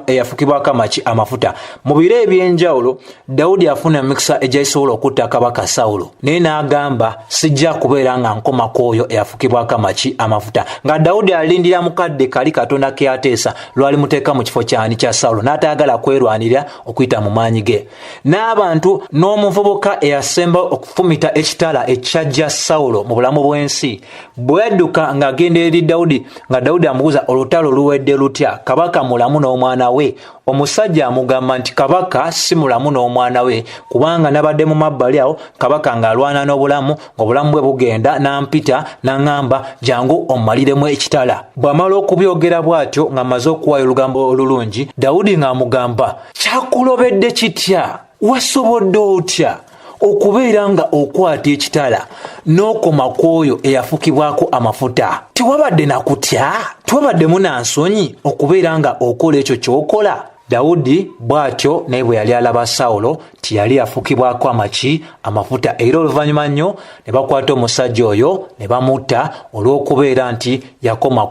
Speaker 3: eyafukibwako amaki amafuta. Mu biro eby'enjawulo Dawudi afuna emikisa egyasobola okutta kabaka Sawulo, naye n'agamba, sijja kubeera nga nkoma ku oyo eyafukibwako amaki amafuta. Nga Dawudi alindira mukadde kali Katonda ke yateesa lwalimuteeka mu kifo kyani kya Sawulo, n'atayagala kwerwanirira okuyita mu maanyi ge n'abantu. N'omuvubuka eyasemba okufumita ekitala ekyajja Sawulo mu bulamu bw'ensi, bwe yadduka ng'agenda eri Dawudi, nga Dawudi amubuuza, olutalo luwedde lutya? Kabaka mulamu n'omwana we? Omusajja amugamba nti kabaka si mulamu n'omwana we, kubanga nabadde mu mabbali awo kabaka ng'alwana n'obulamu, ng'obulamu bwe bugenda, n'ampita n'aŋŋamba, jangu ommaliremu ekitala. Bw'amala okubyogera bw'atyo ng'amaze okuwaayo olugambo olulungi, Dawudi ng'amugamba, kyakulobedde kitya? Wasobodde otya okubeera nga okwata ekitala n'okoma ku oyo eyafukibwako amafuta? Tewabadde na kutya? Tewabaddemu na nsonyi okubeera nga okola ekyo ky'okola? Dawudi bw'atyo naye bwe yali alaba Sawulo nti yali yafukibwako amaki amafuta, era oluvannyuma nnyo ne bakwata omusajja oyo ne bamutta olw'okubeera nti yakoma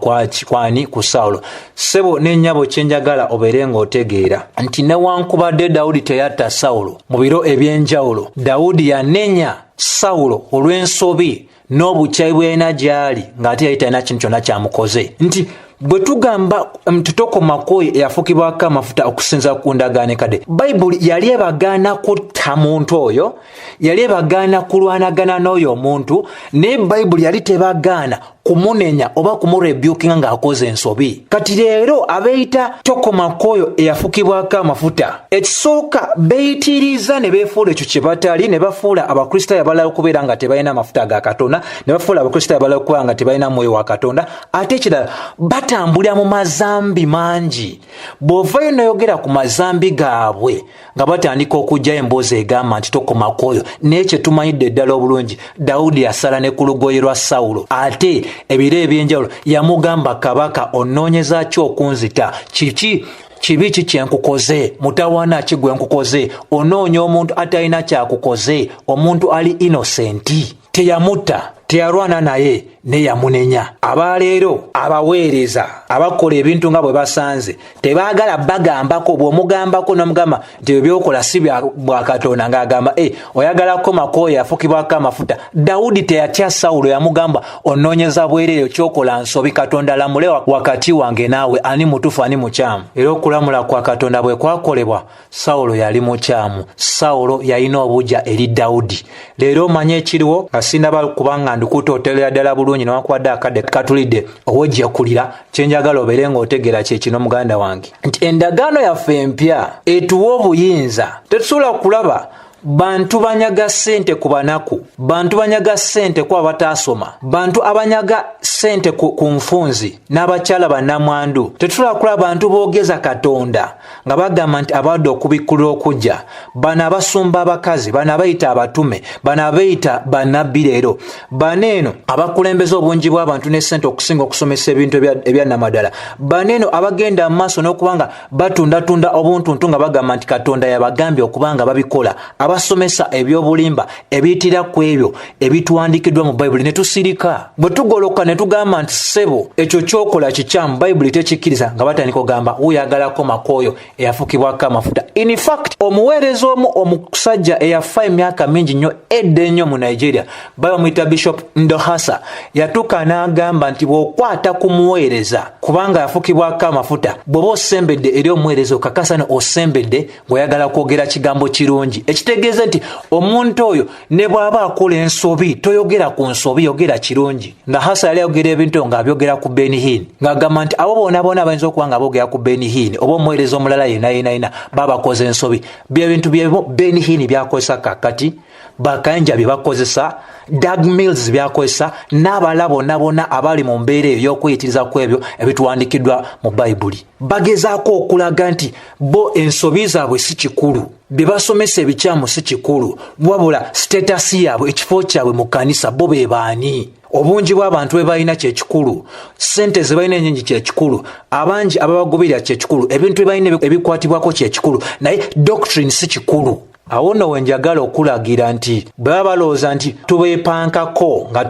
Speaker 3: kwani ku Sawulo. Ssebo ne nnyabo, kye njagala obeere ng'otegeera nti newankubadde Dawudi teyatta Sawulo, mu biro eby'enjawulo Dawudi yanenya Sawulo olw'ensobi n'obukyayi bwe yalina gy'ali, ng'ate yali talina kintu kyonna kyamukoze. Nti bwe tugamba nti tokoma ku oyo eyafukibwako amafuta okusinza ku ndagaano enkadde, Bayibuli yali ebagaana kutta muntu oyo, yali ebagaana kulwanagana n'oyo omuntu, naye Bayibuli yali tebagaana kumunenya oba kumurebukinga ng'akoze ensobi. Kati leero abeeyita tokoma ku oyo eyafukibwako amafuta, ekisooka beeyitiriza ne beefuula ekyo kye batali, ne bafuula Abakristaayo abalala okubeera nga tebalina amafuta ga Katonda, ne bafuula Abakristaayo abalala okubeera nga tebalina mwoyo wa Katonda. Ate ekirala, batambulira mu mazambi mangi. Bw'ovayo n'oyogera ku mazambi gaabwe, nga batandika okuggyayo emboozi egamba nti tokoma ku oyo. Naye kye tumanyidde ddala obulungi, Dawudi yasala ne ku lugoye lwa Sawulo, ate ebiro eby'enjawulo yamugamba, kabaka onnoonyeza ki okunzita? Kiki kibi ki kye nkukoze? Mutawaana ki gwe nkukoze? Onoonya omuntu atalina kyakukoze, omuntu ali inosenti. Teyamutta, teyalwana naye, ne yamunenya. Abaleero abaweereza abakola ebintu nga bwe basanze tebaagala bagambako. Bw'omugambako n'omugamba nti ebyo byokola si bwa Katonda, ng'agamba, e oyagala kukomako oyo yafukibwako amafuta. Dawudi teyatya Sawulo, yamugamba, onoonyeza bwereere, kyokola nsobi, Katonda alamule wakati wange naawe, ani mutuufu ani mukyamu. Era okulamula kwa Katonda bwe kwakolebwa, Sawulo yali mukyamu. Sawulo yalina obugya eri Dawudi. Leero omanye ekiriwo, nga sinaba kubanga ndikutootolera ddala bulungi, newankubadde akadde katulidde owojjekulira, kye njagala obeere ng'otegeera kye kino, muganda wange, nti endagaano yaffe empya etuwa obuyinza. Tetusobola kulaba bantu banyaga ssente ku banaku, bantu banyaga ssente ku abataasoma, bantu abanyaga ssente ku nfunzi n'abakyala bannamwandu. Tetusobola kulaba bantu boogeza Katonda nga bagamba nti abadde okubikkulira okujja. Bano abasumba abakazi, bano abayita abatume, bano abayita bannabbi, leero bano eno abakulembeza obungi bw'abantu ne ssente okusinga okusomesa ebintu ebyannamaddala, bano eno abagenda mu maaso n'okuba nga batundatunda obuntuntu nga bagamba nti Katonda yabagambye okuba nga babikola, abasomesa ebyobulimba ebiyitira ku ebyo ebituwandiikiddwa mu Bayibuli, ne tusirika. Bwe tugoloka ne tugamba nti ssebo ekyo kyokola kikyamu, Bayibuli tekikkiriza, nga batandika okugamba wuyagala komako oyo eyafukibwako amafuta. In fact, omuweereza omu omusajja eyafa emyaka mingi nnyo edda ennyo mu Nigeria, bamuyita Bishop Ndohasa, yatuuka n'agamba nti bw'okwata ku muweereza kubanga yafukibwako amafuta, bw'oba osembedde eri omuweereza okakasa ne osembedde ng'oyagala kwogera kigambo kirungi, ekitegeeza Ekitegeeza nti omuntu oyo ne bw'aba akola ensobi, toyogera ku nsobi, yogera kirungi. Nga Hasa yali ayogera ebintu ng'abyogera ku Benny Hinn, ng'agamba nti abo bonna bonna abayinza okuba nga boogera ku Benny Hinn oba omuweereza omulala yenna yenna yenna babakoze ensobi. Byebintu byebimu Benny Hinn byakozesa kakati, Bakayanja bye bakozesa, Doug Mills byakozesa, n'abalala bonna bonna abali mu mbeera eyo y'okweyitiriza ku ebyo ebituwandiikiddwa mu Bayibuli. Bagezaako okulaga nti bo ensobi zaabwe si kikulu, bye basomesa ebikyamu si kikulu, wabula sitetasi yaabwe, ekifo kyabwe mu kkanisa, bo be baani, obungi bw'abantu be balina kyekikulu, ssente ze balina enyingi kyekikulu, abangi ababagoberera kyekikulu, ebintu bye balina ebikwatibwako kyekikulu, naye doctrine si kikulu. Awo nno we njagala okulagira nti bwe baba balowooza nti tubeepankako nga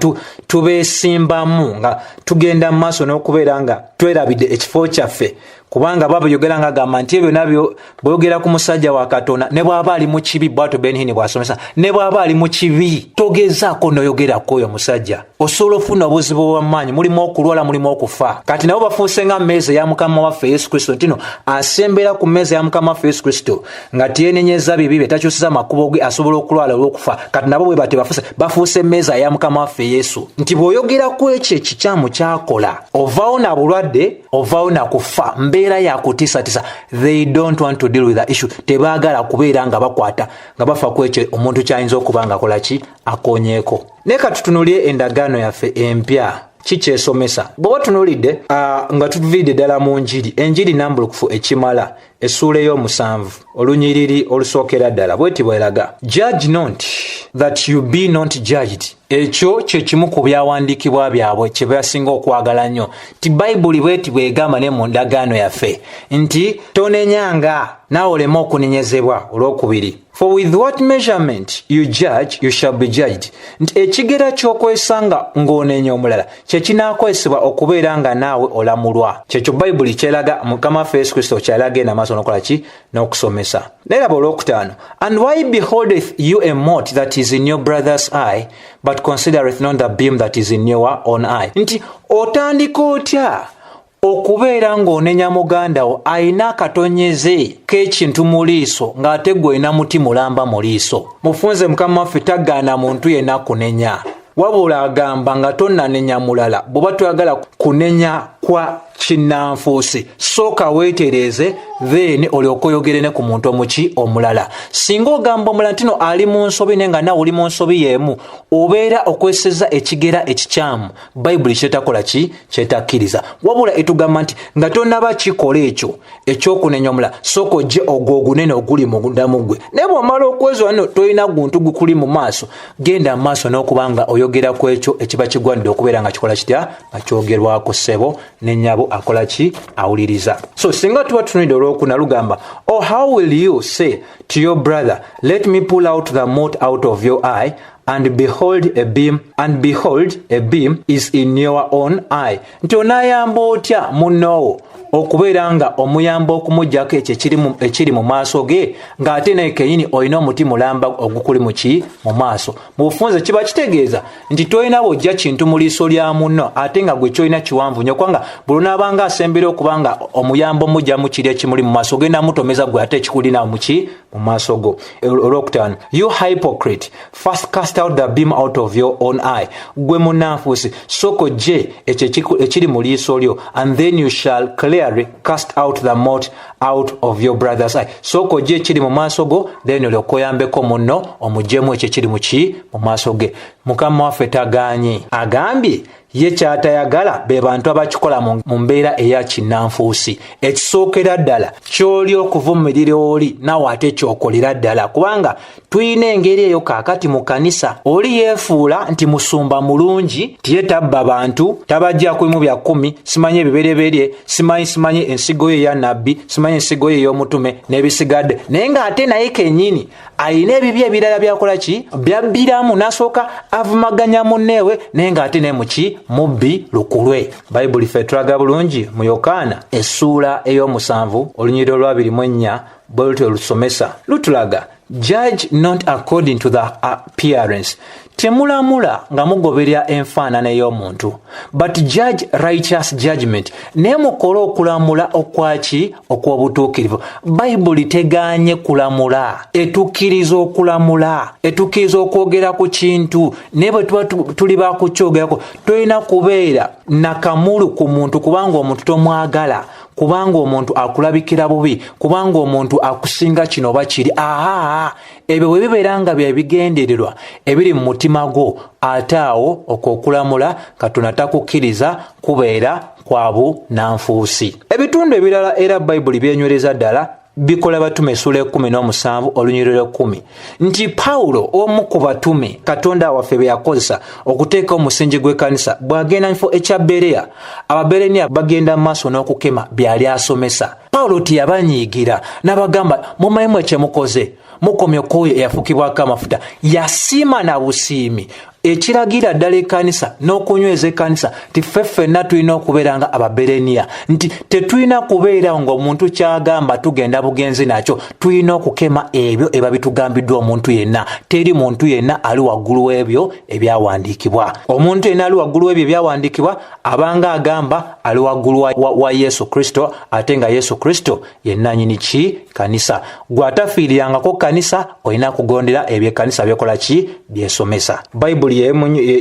Speaker 3: tubeesimbamu nga tugenda mu maaso n'okubeera nga twerabidde ekifo kyaffe, kubanga babyogera nga agamba nti ebyo nabyo bweyogera ku musajja wa Katonda ne bw'aba ali mu kibi, bwatyo Benny Hinn bw'asomesa, ne bw'aba ali mu kibi togezaako n'oyogerako oyo musajja, osobola ofuna obuzibu bw'amaanyi, mulimu okulwala, mulimu okufa. Kati nabo bafuuse nga mmeeza ya Mukama waffe Yesu Kristo, nti no asembera ku mmeeza ya Mukama waffe Yesu Kristo nga tyenenyeza bibi bye, takyusiza makubo ge, asobola okulwala olw'okufa. Kati nabo bwe batyo bafuuse, bafuuse emmeeza ya Mukama waffe Yesu, nti bw'oyogera ku ekyo ekikyamu kyakola ovaawo na bulwadde, ovaawo na kufa, mbeera ya kutiisatiisa. They don't want to deal with the issue. Tebaagala kubeera nga bakwata nga bafa ku ekyo omuntu kyayinza okuba nga akola ki, akonyeeko. Naye katutunulye endagaano yaffe empya kikyesomesa. Bw'oba tunuulidde nga tuviidde ddala mu njiri, enjiri nambulukufu ekimala, essuula ey'omusanvu olunyiriri olusookera ddala bweti bweraga: "Judge not that you be not judged." Ekyo kye kimu ku byawandiikibwa byabwe kye basinga okwagala nnyo, nti Bayibuli bweti bwegamba ne mu ndagaano yaffe nti tonenyanga naawe oleme okunenyezebwa. Olwokubiri: "For with what measurement you judge, you shall be judged." Nti ekigera ky'okwesanga ng'onenya omulala kye kinaakozesebwa okubeera nga naawe olamulwa. Kyekyo Bayibuli kyeraga, Mukama waffe Yesu Kristo kyalaga ena maaso n'okola ki, n'okusomesa. Naye laba olwokutaano: "And why beholdeth you a mote that is in your brother's eye, but considereth not the beam that is in your own eye?" Nti otandika otya okubeera ng'onenya muganda wo ayina akatonyeze k'ekintu mu liiso, ng'ate gwe olina muti mulamba mu liiso? Mufunze, Mukama waffe tagaana muntu yenna kunenya, wabula agamba nga tonnanenya mulala, bw'oba toyagala kunenya kwa kinnanfuusi, sooka weetereeze, then olyoke oyogere ne ku muntu omuki omulala. Singa ogamba omulala nti no ali mu nsobi, naye nga naawe oli mu nsobi y'emu, obeera okweseza ekigera ekikyamu Bayibuli kyetakola ki, kyetakkiriza. Wabula etugamba nti nga tonnaba kikola ekyo ekyokunenya omulala, sooka ojje ogwo ogunene oguli munda mu ggwe. Naye bw'omala okwezwa no tolina guntu gukuli mu maaso, genda mu maaso n'okuba nga oyogera ku ekyo ekiba kigwanidde okubeera nga kikola kitya, nga kyogerwako, ssebo ne nnyabo akola ki, awuliriza. So singa tuba tutunulidde olwokuna lugamba: "Oh, how will you say to your brother, 'Let me pull out the mote out of your eye,' and behold a beam, and behold a beam is in your own eye?" Nti onaayamba otya munnoowo okubeera nga omuyamba okumugjako ekyo ekiri mu maaso ge, ng'ate naye kenyini olina omuti mulamba ogukuli mu ki, mu maaso? Mu bufunze kiba kitegeeza nti tolina bw'ojja kintu mu liiso lya munno ate nga gwe kyolina kiwanvu nnyo, kubanga buli onaabanga asembera okuba nga omuyamba omugyamu kiri ekimuli mu maaso, ogenda mutomeza gwe ate ekikulina mu ki, mu maaso go. Olwokutaano: "You hypocrite, first cast out the beam out of your own eye." Gwe munnanfuusi, sooka ojje ekyo ekiri mu liiso lyo, "and then you shall clearly cast out the mote out of your brother's eye." Sooka ojje ekiri mu maaso go, then olyoke oyambeko munno omuggyemu ekyo ekiri mu ki, mu maaso ge. Mukama waffe tagaanye, agambye ye kyatayagala be bantu abakikola mu mbeera eya kinnanfuusi. Ekisookera ddala ky'oli okuvumirira oli naawe ate kyokolera ddala, kubanga tulina engeri eyo kaakati mu kanisa, oli yeefuula nti musumba mulungi, tiye tabba bantu, tabajjako bimu bya kkumi, simanyi ebibereberye, simanyi ensigo ye eya nabbi, simanyi ensigo ye ey'omutume n'ebisigadde, naye ng'ate naye kennyini ayina ebibi ebirala byakola ki, byabbiramu, n'asooka avumaganya munneewe, naye ng'ate naye muki, mubbi lukulwe. Bayibuli ffe tulaga bulungi mu Yokaana essuula ey'omusanvu olunyiriri olwabiri mu ennya, bwe lutyo lusomesa, lutulaga Judge not according to the appearance. Temulamula nga mugoberera enfaanana ey'omuntu, but judge righteous judgment. Naye mukole okulamula okwaki? Okw'obutuukirivu. Bayibuli tegaanye kulamula, etukkiriza okulamula, etukkiriza okwogera ku kintu, naye bwe tuba tuli bakukyogerako tolina kubeera nakamulu ku muntu, kubanga omuntu tomwagala, kubanga omuntu akulabikira bubi, kubanga omuntu akusinga kino oba kiri. Aha, ebyo bwe bibeera nga bye bigendererwa ebiri mu mutima gwo, ate awo okwo okulamula Katonda takukkiriza kubeera kwa bunanfuusi. Ebitundu ebirala era Bayibuli byenywereza ddala bikola batume essuula 17 olunyiriri lw'ekkumi nti Pawulo, omu ku batume Katonda waffe be yakozesa okuteeka omusingi gw'ekkanisa, bw'agenda mu kifo ekya Bereya, Ababereniya bagenda mu maaso n'okukema byali asomesa. Pawulo teyabanyiigira n'abagamba, mumanyi mwe kye mukoze, mukomye ku oyo eyafukibwako amafuta. Yasiima na busiimi, ekiragira ddala ekkanisa n'okunyweza ekkanisa nti ffe ffenna tulina okubeera nga Ababereniya, nti tetulina kubeera ng'omuntu kyagamba tugenda bugenzi nakyo, tulina okukema ebyo eba bitugambiddwa omuntu yenna. Teri muntu yenna ali waggulu w'ebyo ebyawandiikibwa. Omuntu yenna ali waggulu w'ebyo ebyawandiikibwa abanga agamba ali waggulu wa Yesu Kristo, ate nga Yesu Kristo ye nnannyini ki? Kanisa. Gwe atafiirirangako kanisa olina kugondera ebyo ekkanisa byekola ki? Byesomesa. Bayibuli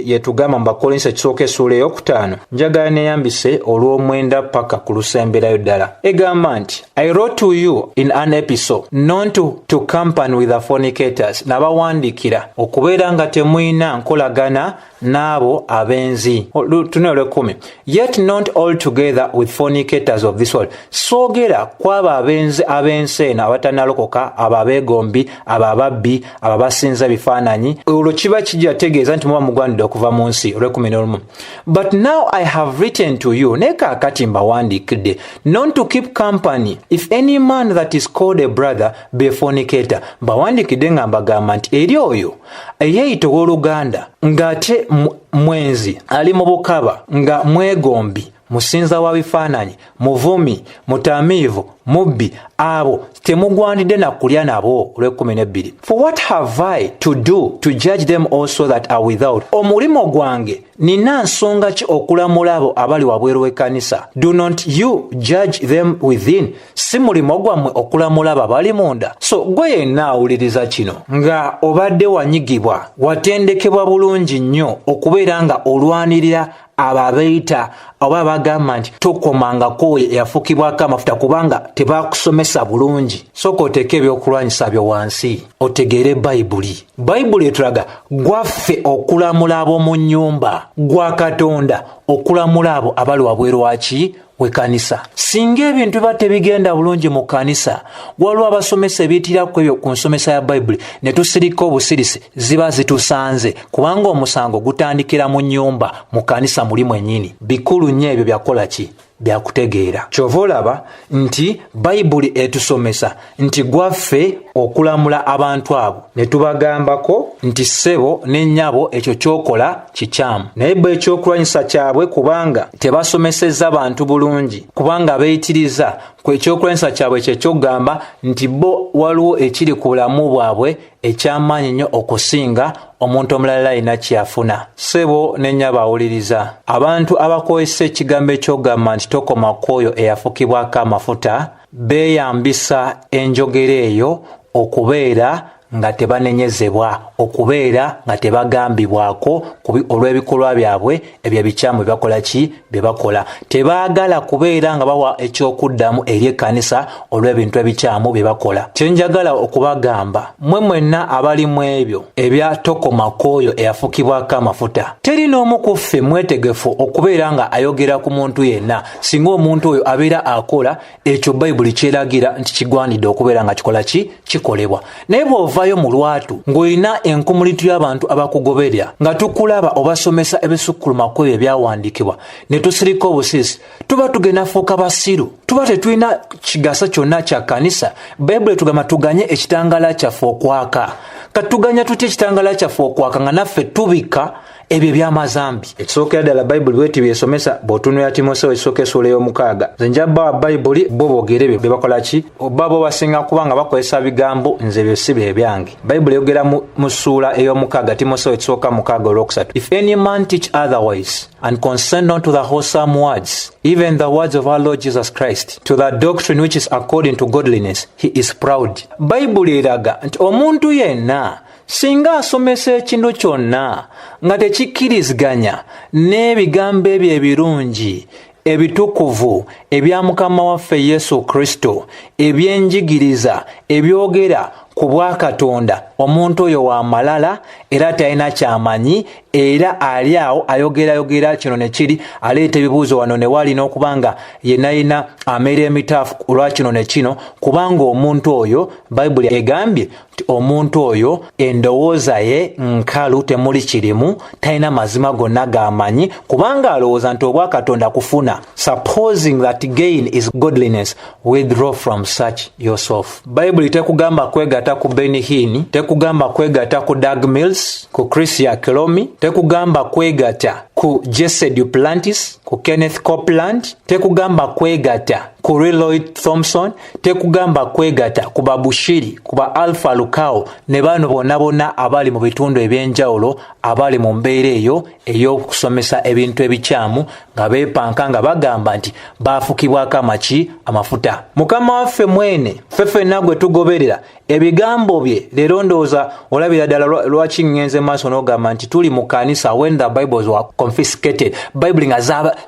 Speaker 3: yetugamba mu Bakolinso ekisooka essuula eyokutaano, njagala neyambise olw'omwenda paka ku lusemberayo ddala, egamba nti I wrote to you in an epistle not to company with the fornicators, nabawandiikira okubeera nga temulina nkolagana n'abo abenzi. Tune olwekumi, yet not all together with fornicators of this world, soogera kwabo abenzi ab'ensi eno abatanalokoka, abo abeegombi, abo ababbi, abo abasinza ebifaananyi. Olwo kiba kijja tegeeza nti muba mugwanidde okuva mu nsi. Olwekumi n'olumu, but now I have written to you, naye kaakati mbawandiikidde, not to keep company if any man that is called a brother be fornicator, mbawandiikidde nga mbagamba nti eri oyo eyeeyita owooluganda ng'ate mwenzi, ali mu bukaba, nga mwegombi, musinza wa bifaananyi, muvumi, mutamiivu, mubbi, abo temugwanidde na kulya nabo. Olwekumi n'ebbiri, for what have I to do to judge them also that are without? Omulimu gwange nina nsonga ki okulamula abo abali wabweru w'ekkanisa? Do not you judge them within? Si mulimo gwammwe okulamula abo abali munda? So gwe yenna awuliriza kino nga obadde wanyigibwa, watendekebwa bulungi nnyo okubeera nga olwanirira abo abeeyita oba abagamba nti tokomangako oyo eyafukibwako amafuta, kubanga tebakusomesa bulungi, sooka oteeke ebyokulwanyisa byo wansi otegeere Bayibuli. Bayibuli etulaga gwaffe okulamula ab'omu nnyumba, gwa Katonda okulamula abo abali wabweru waki? W'ekkanisa. Singa ebintu biba tebigenda bulungi mu kkanisa, waliwo abasomesa ebiyitira ku ebyo ku nsomesa ya Bayibuli ne tusirika obusirisi, ziba zitusanze, kubanga omusango gutandikira mu nnyumba, mu kkanisa muli mwennyini. Bikulu nnyo ebyo byakola ki? Byakutegeera. Kyova olaba nti Bayibuli etusomesa nti gwaffe okulamula abantu abo ne tubagambako nti ssebo ne nnyabo, ekyo kyokola kikyamu. Naye bo ekyokulwanyisa kyabwe, kubanga tebasomesezza bantu bulungi, kubanga beeyitiriza ku ekyokulwanyisa kyabwe kyekyokugamba nti bo waliwo ekiri ku bulamu bwabwe ekyamaanyi nnyo okusinga omuntu omulala alina kyeyafuna. Ssebo ne nnyabo awuliriza, abantu abakozesa ekigambo ekyogamba nti tokoma ku oyo eyafukibwako amafuta beeyambisa enjogera eyo okubeera nga tebanenyezebwa, okubeera nga tebagambibwako olw'ebikolwa byabwe ebyo ebikyamu byebakola ki? Bye bakola. Tebaagala kubeera nga bawa ekyokuddamu eri ekkanisa olw'ebintu ebikyamu bye bakola. Kyenjagala okubagamba mmwe mwenna abali mu ebyo ebya tokoma ku oyo eyafukibwako amafuta, teri n'omu ku ffe mwetegefu okubeera nga ayogera ku muntu yenna singa omuntu oyo abeera akola ekyo Bayibuli kyeragira nti kigwanidde okubeera nga kikola ki? Kikolebwa. Naye bw'ovaayo mu lwatu ng'olina enkumulitu y'abantu abakugoberera, nga tukulaba obasomesa ebisukkuluma ku ebyo ebyawandiikibwa, ne tusirika obusirisi, tuba tugenda fuuka basiru, tuba tetulina kigasa kyonna kya kkanisa. Bayibuli etugamba tuganye ekitangaala kyaffe okwaka. Katuganya tutya ekitangaala kyaffe okwaka nga naffe tubika? Ebyo eby'amazambi. Ekisookera ddala Bayibuli bw'eti by'esomesa, bw'otunuulira Timoseewo ekisooka essuula ey'omukaaga. Nze nja bawa Bayibuli, bo boogere bye bakola ki? Oba bo basinga kuba nga bakozesa bigambo, nze ebyo si bye byange. Bayibuli eyogera mu, mu ssuula ey'omukaaga, Timoseewo ekisooka mukaaga olwokusatu. If any man teach otherwise, and consent not to the wholesome words, even the words of our Lord Jesus Christ, to the doctrine which is according to godliness, he is proud. Bayibuli eraga nti omuntu yenna singa asomesa ekintu kyonna nga tekikkiriziganya n'ebigambo ebyo ebirungi ebitukuvu ebya Mukama waffe Yesu Kristo, eby'enjigiriza ebyogera ku bwakatonda, omuntu oyo wa malala era talina kyamanyi, era ali awo ayogerayogera kino ne kiri, aleeta ebibuuzo wano ne wali, n'okuba nga yenna yenna ameera emitaafu olwa kino ne kino, kubanga omuntu oyo Bayibuli egambye nti omuntu oyo endowooza ye nkalu, temuli kirimu, talina mazima gonna g'amanyi, kubanga alowooza nti obwakatonda kufuna. Supposing that gain is godliness, withdraw from such yourself. Bayibuli tekugamba kwegatta ku Benny Hinn, tekugamba kwegatta ku Doug Mills, ku Chris Oyakhilome, tekugamba kwegatta ku Jesse Duplantis, ku Kenneth Copeland, tekugamba kwegatta ku Leroy Thompson, tekugamba kwegatta ku Babushiri, ku ba Alpha Lukao ne bano bonna bonna abali mu bitundu eby'enjawulo, abali mu mbeera eyo ey'okusomesa ebintu ebikyamu nga beepanka nga bagamba nti baafukibwako amaki amafuta. Mukama waffe mwene ffe ffenna gwe tugoberera ebigambo bye leero, ndowooza olabira ddala lwaki ŋŋenze maaso n'ogamba nti tuli mu kanisa when the Bibles were confiscated, Bayibuli nga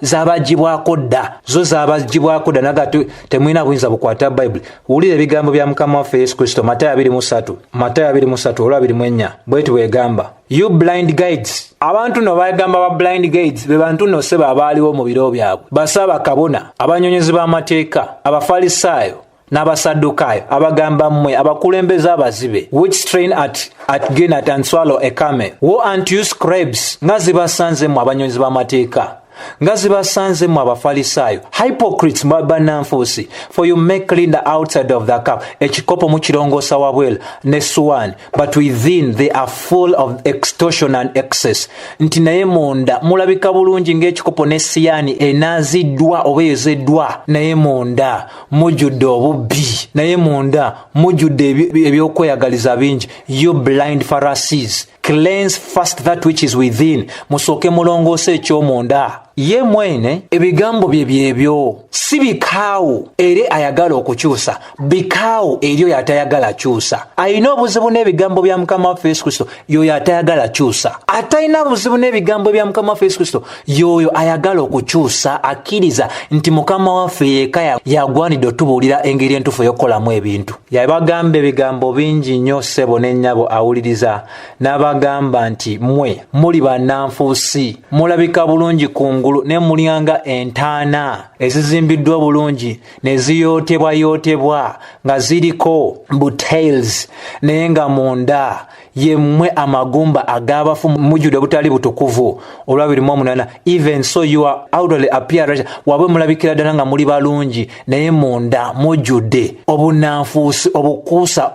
Speaker 3: zaabagibwako dda, zo zaabagibwako dda, naga temulina buyinza bukwata Bayibuli. Wulira ebigambo bya Mukama waffe Yesu Kristo, Matayo 23, Matayo 23 olwa 24, bweti bwegamba: "You blind guides." Abantu no bagamba ba blind guides be bantu nno seba abaaliwo mu biro byabwe, basaba kabona, abanyonyozi b'amateeka, Abafalisaayo n'Abasaddukaayo, abagamba mmwe abakulembeze abazibe, which strain at gnat and swallow a camel. Woe unto you, scribes, nga zibasanze mmwe abanyonyozi b'amateeka, nga zibasanze mmwe Abafalisaayo, hypocrites, bannanfuusi, for you make clean the outside of the cup, ekikopo mukirongoosa wabweru ne suwaani, but within they are full of extortion and excess. Nti naye munda mulabika bulungi ng'ekikopo ne siyaani enaaziddwa oba eyozeddwa, naye munda mujjudde obubbi, naye munda mujjudde ebyokweyagaliza bingi. You blind Pharisees, cleanse first that which is within, musooke mulongoose ekyomunda. Ye mwene ebigambo bye byebyo, si bikaawu eri ayagala okukyusa, bikaawu eri oyo atayagala kyusa. Alina obuzibu n'ebigambo bya Mukama waffe Yesu Kristo yoyo atayagala kyusa. Atalina buzibu n'ebigambo bya Mukama waffe Yesu Kristo yoyo ayagala okukyusa, akkiriza nti Mukama waffe yekka yagwanidde otubuulira engeri entuufu ey'okukolamu ebintu. Yabagamba ebigambo bingi nnyo, ssebo ne nnyabo awuliriza, n'abagamba nti mmwe muli bannanfuusi, mulabika bulungi kungulu ne mulyanga entaana ezizimbiddwa obulungi ne ziyootebwayootebwa nga ziriko bu tiles, naye nga munda yemmwe amagumba ag'abafu, mujjudde obutali butukuvu. Olwa 28, even so you are outwardly appear right, wabwe mulabikira ddala nga muli balungi, naye munda mujjudde obunanfuusi, obukuusa,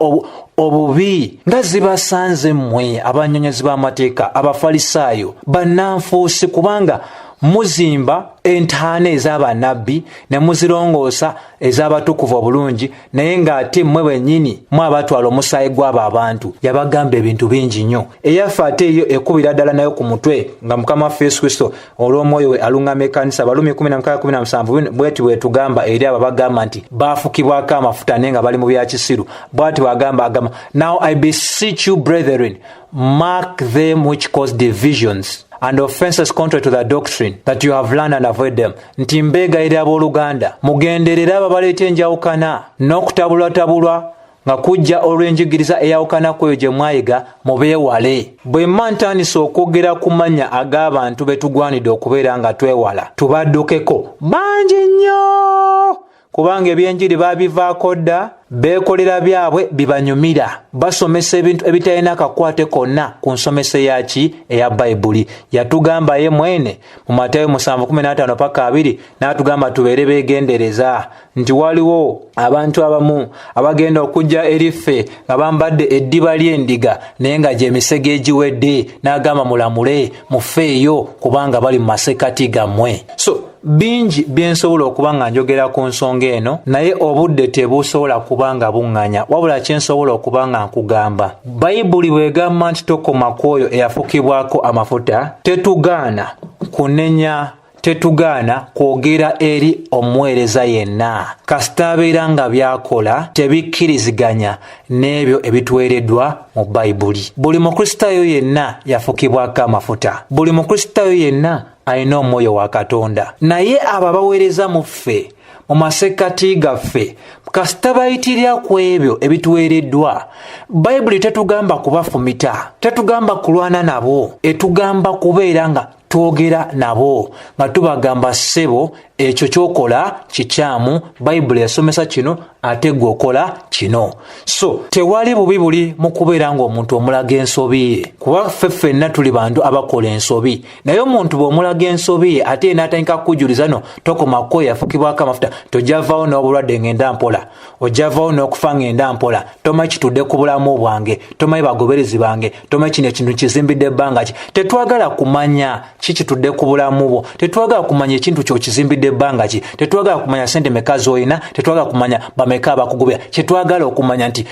Speaker 3: obubi. Nga zibasanze mmwe abanyonyozi b'amateeka, Abafalisaayo, bannanfuusi, kubanga muzimba entaana ez'abannabbi ne muzirongoosa ez'abatukuvu obulungi, naye ng'ate mmwe bennyini mwabatwala omusaayi gw'abo abantu. Yabagamba ebintu bingi nnyo. Eyaffe ate eyo ekubira ddala nayo ku mutwe nga Mukama waffe Yesu Kristo olw'omwoyo we aluŋŋama ekkanisa, Balumi 16:17, bweti bwetugamba eri abo bagamba nti baafukibwako amafuta naye nga bali mu bya kisiru. Bwati bwagamba, agamba, "Now I beseech you, brethren, mark them which cause divisions and offenses contrary to the doctrine that you have learned, and avoid them." Nti mbeegayirira abooluganda, mugenderere abo abaleeta enjawukana n'okutabulwatabulwa nga kujja olw'enjigiriza eyawukana ku eyo gye mwayiga, mubeewale. Bwe mma ntandise okwogera ku mannya ag'abantu be tugwanidde okubeera nga twewala, tubaddukeko, bangi nnyo. kubanga ebyenjiri babivaako dda, beekolera byabwe bibanyumira, basomesa ebintu ebitalina kakwate konna ku nsomesa eyaki eya Bayibuli. Yatugamba ye mwene mu Matayo 7:15 paka 2, n'atugamba tubeere beegendereza nti waliwo abantu abamu abagenda okujja eri ffe nga bambadde eddiba ly'endiga naye nga gy'emisege egiwedde, n'agamba mulamule mufeeyo kubanga bali mu masekkati gammwe. So bingi byensobola okuba nga njogera ku nsonga eno, naye obudde tebusobola kuba nga buŋŋanya. Wabula kyensobola okuba nga nkugamba, Bayibuli bw'egamba nti tokoma ku oyo eyafukibwako amafuta, tetugaana kunenya, tetugaana kwogera eri omuweereza yenna kasita abeera nga by'akola tebikkiriziganya n'ebyo ebituweereddwa mu Bayibuli. Buli Mukristaayo yenna yafukibwako amafuta, buli Mukristaayo yenna alina omwoyo wa Katonda, naye abo abaweereza mu ffe mu masekkati gaffe kasita bayitirira ku ebyo ebituweereddwa. Bayibuli tetugamba kubafumita, tetugamba kulwana nabo, etugamba kubeera nga twogera nabo nga tubagamba ssebo ekyo ky'okola kikyamu, Bayibuli esomesa kino ate gwe okola kino. So tewali bubi buli mu kubeera ng'omuntu omulaga ensobi ye, kuba ffe ffenna tuli bantu abakola ensobi, naye omuntu bw'omulaga ensobi ye ate ye n'atandika kukujuliza no tokoma ko yafukibwako amafuta, tojjavaawo n'obulwadde ng'enda mpola, ojjavaawo n'okufa ng'enda mpola, tomanyi kitudde ku bulamu bwange, tomanyi bagoberezi bange, tomanyi kino ekintu kizimbidde ebbanga ki. Tetwagala kumanya ki kitudde ku bulamu bwo, tetwagala kumanya ekintu kyokizimbidde ebbanga ki, tetwagala kumanya sente meka z'olina, tetwagala kumanya bameka abakugobera. Kyetwagala okumanya nti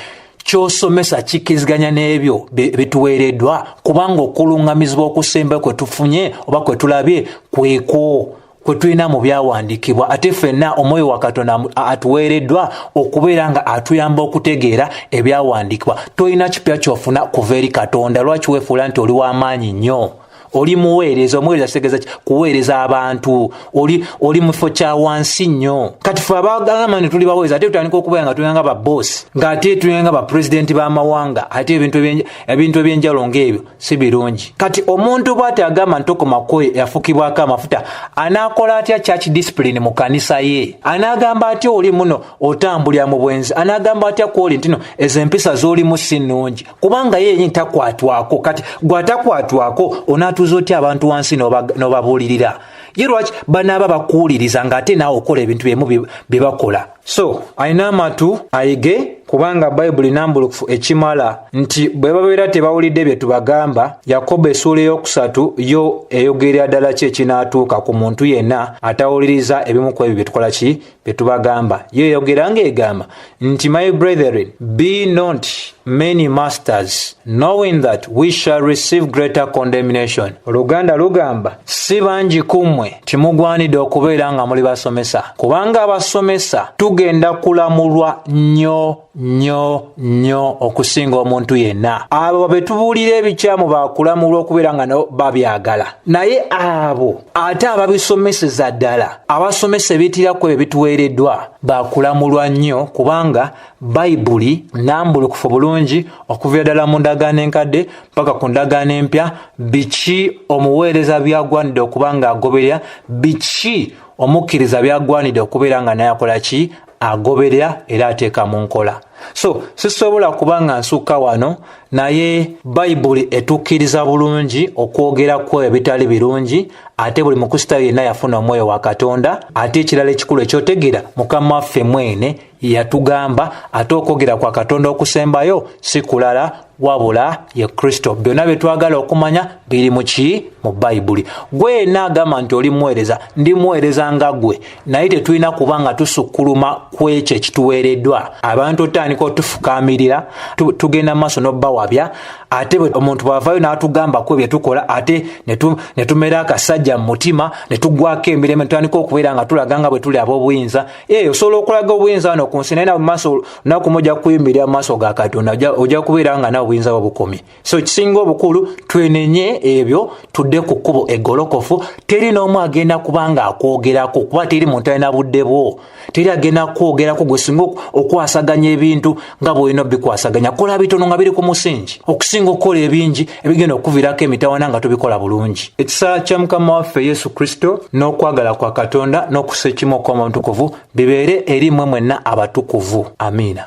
Speaker 3: ky'osomesa kikkiriziganya n'ebyo bituweereddwa, kubanga okuluŋŋamizibwa okusemba kwe tufunye oba kwe tulabye kwekwo kwe tulina mu byawandiikibwa. Ate ffenna omwoyo wa Katonda atuweereddwa okubeera nga atuyamba okutegeera ebyawandiikibwa. Tolina kipya ky'ofuna kuva eri Katonda. Lwaki weefuula nti oli w'amaanyi nnyo? Oli muweereza. Omuweereza kitegeeza ki? Kuweereza abantu. Oli mu kifo kya wansi nnyo. Kati ffe abagamba nti tuli baweereza ate tutandika okubeera nga tulinga ba boosi, ng'ate tulinga ba pulezidenti b'amawanga, ate ebintu eby'enjawulo ng'ebyo si birungi. Kati omuntu bw'ati agamba nti tokoma ku oyo eyafukibwako amafuta, anaakola atya church discipline mu kanisa ye? Anaagamba atya oli muno otambulira mu bwenzi? Anaagamba atya ku oli nti no ezo empisa z'olimu si nnungi? Kubanga ye yennyini takwatwako. Kati gw'atakwatwako onaatuuza otya abantu wansi n'obabuulirira? Ye lwaki banaaba bakuwuliriza ng'ate naawe okola ebintu byemu bye bakola? So alina amatu ayige, kubanga Bayibuli nambulukufu ekimala nti bwe babeera tebawulidde bye tubagamba. Yakobo essuula 3 yo eyogerera ddala ki ekinaatuuka ku muntu yenna atawuliriza ebimu ku ebyo bye tukola ki bye tubagamba. Yo eyogera ng'egamba nti my brethren, be not many masters, knowing that we shall receive greater condemnation. Oluganda lugamba si bangi ku mmwe timugwanidde okubeera nga muli basomesa, kubanga abasomesa tugenda kulamulwa nnyo nnyo nnyo okusinga omuntu yenna. Abo be tubuulira ebikyamu baakulamulwa okubeera nga nabo babyagala, naye abo ate ababisomeseza ddala, abasomesa ebiyitira ku ebyo bituweereddwa, baakulamulwa nnyo, kubanga Bayibuli nnambulukufu bulungi okuviira ddala mu ndagaano enkadde paka ku ndagaano empya. Biki omuweereza by'agwanidde okuba ng'agoberera, biki omukkiriza by'agwanidde okubeera nga naye akola ki, agoberera era ateeka mu nkola. So sisobola kuba nga nsukka wano, naye Bayibuli etukkiriza bulungi okwogera ku ebyo ebitali birungi, ate buli Mukristaayo yenna yafuna omwoyo wa Katonda. Ate ekirala ekikulu ekyotegeera, Mukama waffe mwene yatugamba ate okwogera kwa Katonda okusembayo si kulala wabula ye Kristo. Byonna bye twagala okumanya biri mu ki? Mu Bayibuli. Gwe yenna agamba nti oli muweereza, ndi muweereza nga gwe, naye tetulina kuba nga tusukkuluma ku ekyo ekituweereddwa. Abantu otandika otufukaamirira, tugenda mu maaso n'obbawabya, ate omuntu bw'avaayo n'atugamba ku ebyo tukola, ate ne tumera akasajja mu mutima, ne tuggwako emirembe, ne tutandika okubeera nga tulaga nga bwe tuli ab'obuyinza. Osobola okulaga obuyinza wano ku nsi, naye nawe mu maaso, lunaku lumu ojja kuyimirira mu maaso ga Katonda, ojja kubeera nga nawe obuyinza bwo bukomye. So ekisinga obukulu, twenenye ebyo, tudde ku kkubo eggolokofu. Teri n'omu agenda kuba nga akwogerako, kuba teri muntu alina budde bwo, teri agenda kukwogerako. Gwe singa okwasaganya ebintu. ebintu nga bw'olina obikwasaganya. Kola bitono nga biri ku musingi okusinga okukola ebingi ebigenda okukuviirako emitawaana nga tobikola bulungi. Ekisa kya Mukama waffe Yesu Kristo n'okwagala kwa Katonda n'okussa ekimu okw'Omwoyo Omutukuvu bibeere eri mmwe mwenna abatukuvu. Amiina.